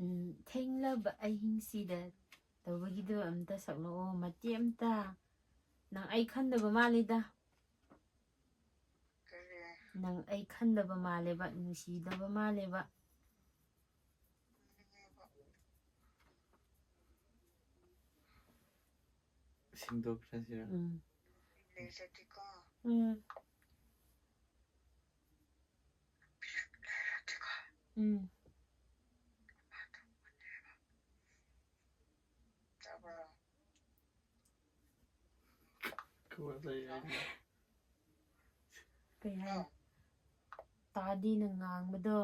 ꯎꯝ, ꯊꯦꯡꯂꯕ ꯑꯍꯤꯡꯁꯤꯗ ꯇꯧꯕꯒꯤꯗꯣ ꯑꯝꯇ ꯁꯛꯂꯛꯑꯣ, ꯃꯇꯦꯛ ꯑꯝꯇ꯫ ꯅꯪ ꯑꯩ ꯈꯟꯗꯕ ꯃꯥꯜꯂꯤꯗ꯫ ꯀꯔꯤ? ꯅꯪ ꯑꯩ ꯈꯟꯗꯕ ꯃꯥꯜꯂꯦꯕ, ꯅꯨꯡꯁꯤꯗꯕ ꯃꯥꯜꯂꯦꯕ꯫ ꯇꯨꯝꯅꯤꯡꯉꯦꯕ꯫ ꯁꯤꯡꯗꯣꯛꯈ꯭ꯔꯁꯤꯔ? ꯎꯝ꯫ ꯂꯩꯔꯗꯤꯀꯣ꯫ ꯎꯝ꯫ ꯂꯩꯔꯗꯤꯀꯣ꯫ ꯎꯝ꯫ ꯑꯗꯨꯝ ꯀꯩ ꯍꯥꯏ? ꯇꯥꯗꯦ ꯅꯪ ꯉꯥꯡꯕꯗꯣ꯫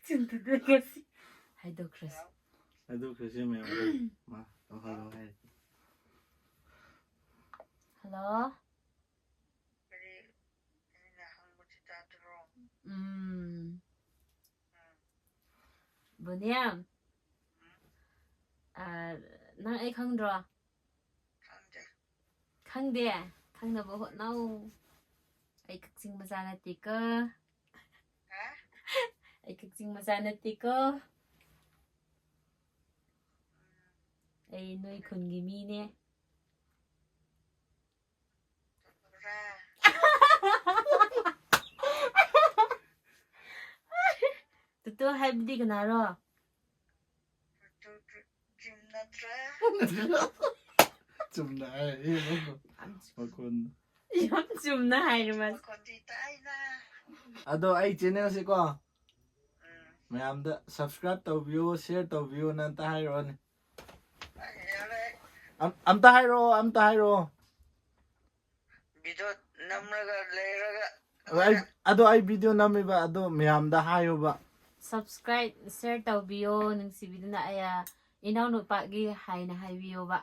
ꯆꯤꯟꯊꯗꯣꯏ ꯉꯁꯤ꯫ ꯍꯥꯏꯗꯣꯛꯈ꯭ꯔꯁꯤ꯫ ꯑꯗꯨ ꯈ꯭ꯔꯤꯁ ꯃꯌꯥꯝ ꯃꯥ ꯇꯧꯍꯜꯂꯣ ꯍꯥꯏ꯫ ꯍꯜꯂꯣ꯫ ꯀꯔꯤ ꯑꯩꯅ ꯍꯪꯕꯁꯤ ꯇꯥꯗ꯭ꯔꯣ? ꯎꯝ꯫ ꯕꯣꯅꯤꯌꯥꯝ꯫ ꯎꯝ꯫ ꯑ, ꯅꯪ ꯑꯩ ꯈꯪꯗ꯭ꯔꯣ? ꯈꯪꯗꯦ꯫ ꯈꯪꯗꯦ? ꯈꯪꯅꯕ ꯍꯣꯠꯅꯧ꯫ ꯑꯩ ꯀꯛꯆꯤꯡ ꯃꯆꯥ ꯅꯠꯇꯦꯀꯣ꯫ ꯍꯥ? ꯑꯩ ꯀꯛꯆꯤꯡ ꯃꯆꯥ ꯅꯠꯇꯦꯀꯣ꯫ ꯑꯩ ꯅꯣꯏ ꯈꯨꯟꯒꯤ ꯃꯤꯅꯦ꯫ ꯄꯨꯔꯥ꯫ ꯇꯨꯇꯨ ꯍꯥꯏꯕꯗꯤ ꯀꯅꯥꯔꯣ? ꯇꯨꯇꯨ ꯆꯨꯝ ꯅꯠꯇ꯭ꯔꯥ? ꯆꯨꯝꯅ ꯍꯥꯏ, ꯑꯦ, ꯃꯈꯣꯟ꯫ ꯌꯥꯝ ꯆꯨꯝꯅ ꯍꯥꯏꯔꯦ ꯃꯥꯁꯦ꯫ ꯃꯈꯣꯟꯗꯤ ꯇꯥꯏꯅ꯫ ꯑꯗꯣ ꯑꯩ ꯆꯦꯅꯦꯜꯁꯦꯀꯣ, ꯎꯝ꯫ ꯃꯌꯥꯝꯗ subscribe ꯇꯧꯕꯤꯌꯨ, share ꯇꯧꯕꯤꯌꯨꯅ ꯑꯝꯇ ꯍꯥꯏꯔꯛꯑꯣꯅꯦ꯫ ꯑꯩ ꯌꯥꯔꯦ꯫ ꯑꯝ-, ꯑꯝꯇ ꯍꯥꯏꯔꯛꯑꯣ, ꯑꯝꯇ ꯍꯥꯏꯔꯛꯑꯣ꯫ ꯚꯤꯗꯤꯑꯣ ꯅꯝꯔꯒ ꯂꯩꯔꯒ ꯑꯗꯣ ꯑꯩ, ꯑꯗꯣ ꯑꯩ ꯚꯤꯗꯤꯑꯣ ꯅꯝꯃꯤꯕ, ꯑꯗꯣ ꯃꯌꯥꯝꯗ ꯍꯥꯏꯌꯣꯕ꯫ Subscribe, share ꯇꯧꯕꯤꯌꯣ, ꯅꯨꯡꯁꯤꯕꯤꯗꯨꯅ ꯑꯩ, ꯏꯅꯥꯎꯅꯨꯄꯥꯒꯤ ꯍꯥꯏꯅ ꯍꯥꯏꯕꯤꯌꯣꯕ꯫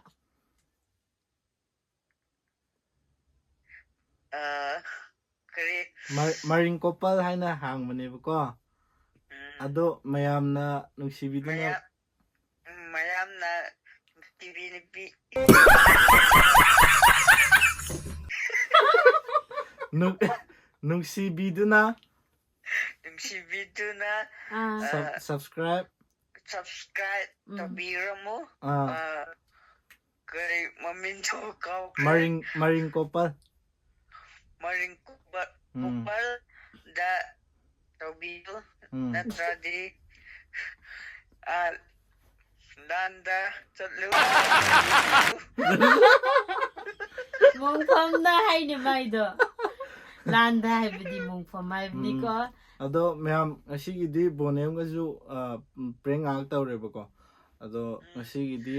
ꯑ, ꯀꯔꯤ? ꯃ-, ꯃꯔꯤꯡ ꯀꯣꯄꯜ ꯍꯥꯏꯅ ꯍꯥꯡꯕꯅꯦꯕꯀꯣ꯫ ꯎꯝ꯫ ꯑꯗꯣ ꯃꯌꯥꯝꯅ ꯅꯨꯡꯁꯤꯕꯤꯗꯨꯅ ꯃꯌꯥꯝ-, ꯎꯝ, ꯃꯌꯥꯝꯅ ꯅꯨꯡꯁꯤꯕꯤ ꯅꯨꯄꯤ꯫ ꯅꯨꯡ-, ꯅꯨꯡꯁꯤꯕꯤꯗꯨꯅ ꯅꯨꯡꯁꯤꯕꯤꯗꯨꯅ, ꯑꯥ꯫ ꯑ, Sub-, subscribe꯫ Subscribe ꯎꯝ꯫ ꯇꯧꯕꯤꯔꯝꯃꯨ꯫ ꯑꯥ꯫ ꯑ, ꯀꯔꯤ ꯃꯃꯤꯡꯗꯣ ꯀꯥꯎꯈ꯭ꯔꯦ꯫ ꯃꯔꯤꯡ, ꯃꯔꯤꯡ ꯀꯣꯄꯜ꯫ ꯃꯔꯤꯡ ꯀꯣꯄꯜ, ꯎꯝ꯫ ꯀꯣꯄꯜꯗ ꯇꯧꯕꯤꯌꯨ꯫ ꯎꯝ꯫ ꯅꯠꯇ꯭ꯔꯗꯤ ꯑ, ꯂꯥꯟꯗ ꯆꯠꯂꯨ꯫ ꯃꯣꯡꯐꯝꯗ ꯍꯥꯏꯅꯦ ꯃꯥꯏꯗꯣ꯫ ꯂꯥꯟꯗ ꯍꯥꯏꯕꯗꯤ ꯃꯣꯡꯐꯝ ꯍꯥꯏꯕꯅꯤꯀꯣ꯫ ꯑꯗꯣ ꯃꯌꯥꯝ, ꯉꯁꯤꯒꯤꯗꯤ ꯕꯣꯅꯦꯝꯒꯁꯨ ꯄ꯭ꯔꯦꯡ ꯉꯥꯏꯍꯥꯛ ꯇꯧꯔꯦꯕꯀꯣ꯫ ꯑꯗꯣ ꯉꯁꯤꯒꯤꯗꯤ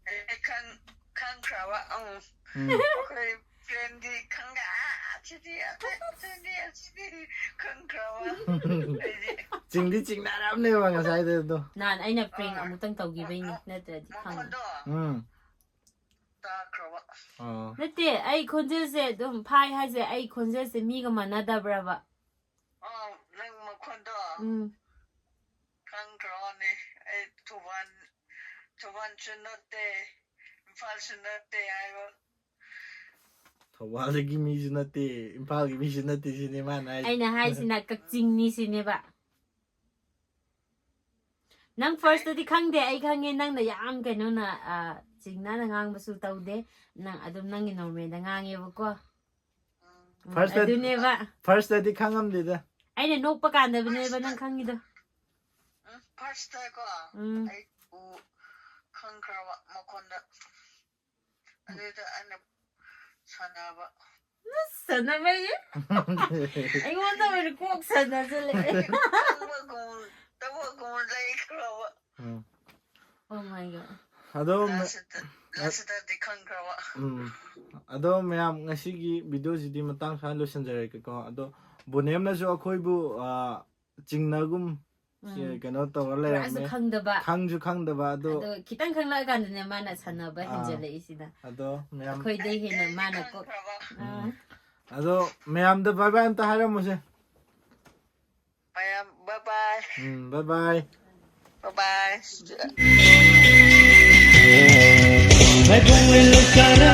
ꯑꯩ ꯈꯪ- ꯈꯪꯈ꯭ꯔꯕ꯫ ꯎꯝ꯫ ꯎꯝ, ꯑꯩꯈꯣꯏ ꯐ꯭ꯔꯦꯟꯗꯤ ꯈꯪꯈ꯭ꯔꯦ꯫ "ꯑꯥ, ꯁꯤꯗꯤ ꯑꯁꯤꯗꯤ ꯑꯁꯤꯗꯤ ꯈꯪꯈ꯭ꯔꯕ?" ꯑꯩꯗꯤ ꯆꯤꯡꯗꯤ ꯆꯤꯡꯅꯔꯝꯅꯦꯕ ꯉꯁꯥꯏꯗ ꯑꯗꯣ꯫ ꯅꯍꯥꯟ ꯑꯩꯅ ꯄ꯭ꯔꯦꯡ ꯑꯃꯨꯛꯇꯪ ꯇꯧꯈꯤꯕꯩꯅꯦ, ꯅꯠꯇ꯭ꯔꯗꯤ ꯈꯪꯉꯣꯏ꯫ ꯃꯈꯣꯟꯗꯣ ꯎꯝ꯫ ꯇꯥꯈ꯭ꯔꯕ꯫ ꯑꯣ꯫ ꯅꯠꯇꯦ, ꯑꯩ ꯈꯣꯟꯖꯦꯜꯁꯦ ꯑꯗꯨꯝ ꯐꯥꯏ ꯍꯥꯏꯁꯦ, ꯑꯩ ꯈꯣꯟꯖꯦꯜꯁꯦ ꯃꯤꯒ ꯃꯥꯟꯅꯗꯕ꯭ꯔꯕ? ꯑꯥ, ꯅꯪ ꯃꯈꯣꯟꯗꯣ ꯎꯝ꯫ ꯈꯪꯈ꯭ꯔꯕꯅꯦ꯫ ꯑꯩ ꯊꯧꯕꯥꯜ ꯊꯧꯕꯥꯜꯁꯨ ꯅꯠꯇꯦ, ꯏꯝꯐꯥꯜꯁꯨ ꯅꯠꯇꯦ ꯍꯥꯏꯕ꯫ ꯊꯧꯕꯥꯜꯗꯒꯤ ꯃꯤꯁꯨ ꯅꯠꯇꯦ, ꯏꯝꯐꯥꯜꯒꯤ ꯃꯤꯁꯨ ꯅꯠꯇꯦ ꯁꯤꯅꯦ ꯃꯥꯅ ꯍꯥꯏꯁꯦ꯫ ꯑꯩꯅ ꯍꯥꯏꯁꯤꯅ ꯀꯛꯆꯤꯡꯅꯤ ꯁꯤꯅꯦꯕ꯫ ꯅꯪ ꯐꯥꯔꯁꯇꯗꯤ ꯈꯪꯗꯦ, ꯑꯩ ꯈꯪꯉꯦ, ꯅꯪꯅ ꯌꯥꯝ ꯀꯩꯅꯣꯅ, ꯑ, ꯆꯤꯡꯅꯅ ꯉꯥꯡꯕꯁꯨ ꯇꯧꯗꯦ, ꯅꯪ ꯑꯗꯨꯝ ꯅꯪꯒꯤ ꯅꯣꯔꯃꯦꯜꯗ ꯉꯥꯡꯉꯦꯕꯀꯣ꯫ ꯎꯝ, ꯐꯥꯔꯁꯇ- ꯑꯗꯨꯅꯦꯕ꯫ ꯐꯥꯔꯁꯇꯗꯤ ꯈꯪꯉꯝꯗꯦꯗ꯫ ꯑꯩꯅ ꯅꯣꯛꯄ ꯀꯥꯟꯗꯕꯅꯦꯕ ꯅꯪ ꯈꯪꯉꯤꯗꯣ꯫ ꯎꯝ, ꯐꯥꯔꯁꯇꯀꯣ ꯎꯝ꯫ ꯑꯩ ꯎ ꯈꯪꯈ꯭ꯔꯕ ꯃꯈꯣꯟꯗ꯫ ꯑꯗꯨꯗ ꯑꯩꯅ ꯁꯥꯟꯅꯕ꯫ ꯁꯥꯟꯅꯕꯩ ꯑꯩꯉꯣꯟꯗ ꯑꯣꯏꯅ ꯀꯣꯛ ꯁꯥꯟꯅꯁꯤꯜꯂꯛꯑꯦ꯫ ꯈꯪꯕꯒꯨꯝ ꯇꯧꯕꯒꯨꯝ ꯂꯩꯈ꯭ꯔꯕ꯫ ꯎꯝ꯫ Oh my God. ꯑꯗꯣ ꯃ- ꯂꯥꯁꯇ ꯂꯥꯁꯇꯗꯤ ꯈꯪꯈ꯭ꯔꯕ꯫ ꯎꯝ꯫ ꯑꯗꯣ ꯃꯌꯥꯝ, ꯉꯁꯤꯒꯤ ꯚꯤꯗꯤꯑꯣꯁꯤꯗꯤ ꯃꯇꯥꯡ ꯁ꯭ꯋꯥꯏ ꯂꯣꯏꯁꯤꯟꯖꯔꯒꯦꯀꯣ꯫ ꯑꯗꯣ ꯕꯣꯅꯦꯝꯅꯁꯨ ꯑꯩꯈꯣꯏꯕꯨ, ꯑ, ꯆꯤꯡꯅꯒꯨꯝ, ꯎꯝ꯫ ꯀꯩꯅꯣ ꯇꯧꯔ ꯄꯨꯔꯥꯁꯨ ꯂꯩꯔꯝꯃꯦ꯫ ꯈꯪꯗꯕ꯫ ꯈꯪꯁꯨ ꯈꯪꯗꯕ ꯑꯗꯣ꯫ ꯑꯗꯣ ꯈꯤꯇꯪ ꯈꯪꯂꯛꯑꯀꯥꯟꯗꯅꯦ ꯃꯥꯅ ꯁꯥꯟꯅꯕ ꯑꯥ꯫ ꯍꯦꯟꯖꯜꯂꯛꯏꯁꯤꯅ꯫ ꯑꯗꯣ ꯃꯌꯥꯝ ꯑꯩꯈꯣꯏꯗꯩ ꯍꯦꯟꯅ ꯃꯥꯅ ꯀꯣꯛ ꯈꯪꯈ꯭ꯔꯕ꯫ ꯑꯥ꯫ ꯑꯗꯣ ꯃꯌꯥꯝꯗ ꯕꯥꯏ ꯕꯥꯏ ꯑꯝꯇ ꯍꯥꯏꯔꯝꯃꯨꯁꯦ꯫ ꯃꯌꯥꯝ bye bye꯫ ꯎꯝ, bye bye꯫ Bye bye꯫ ꯃꯥꯏꯕꯝ ꯂꯩꯀꯥꯏꯗ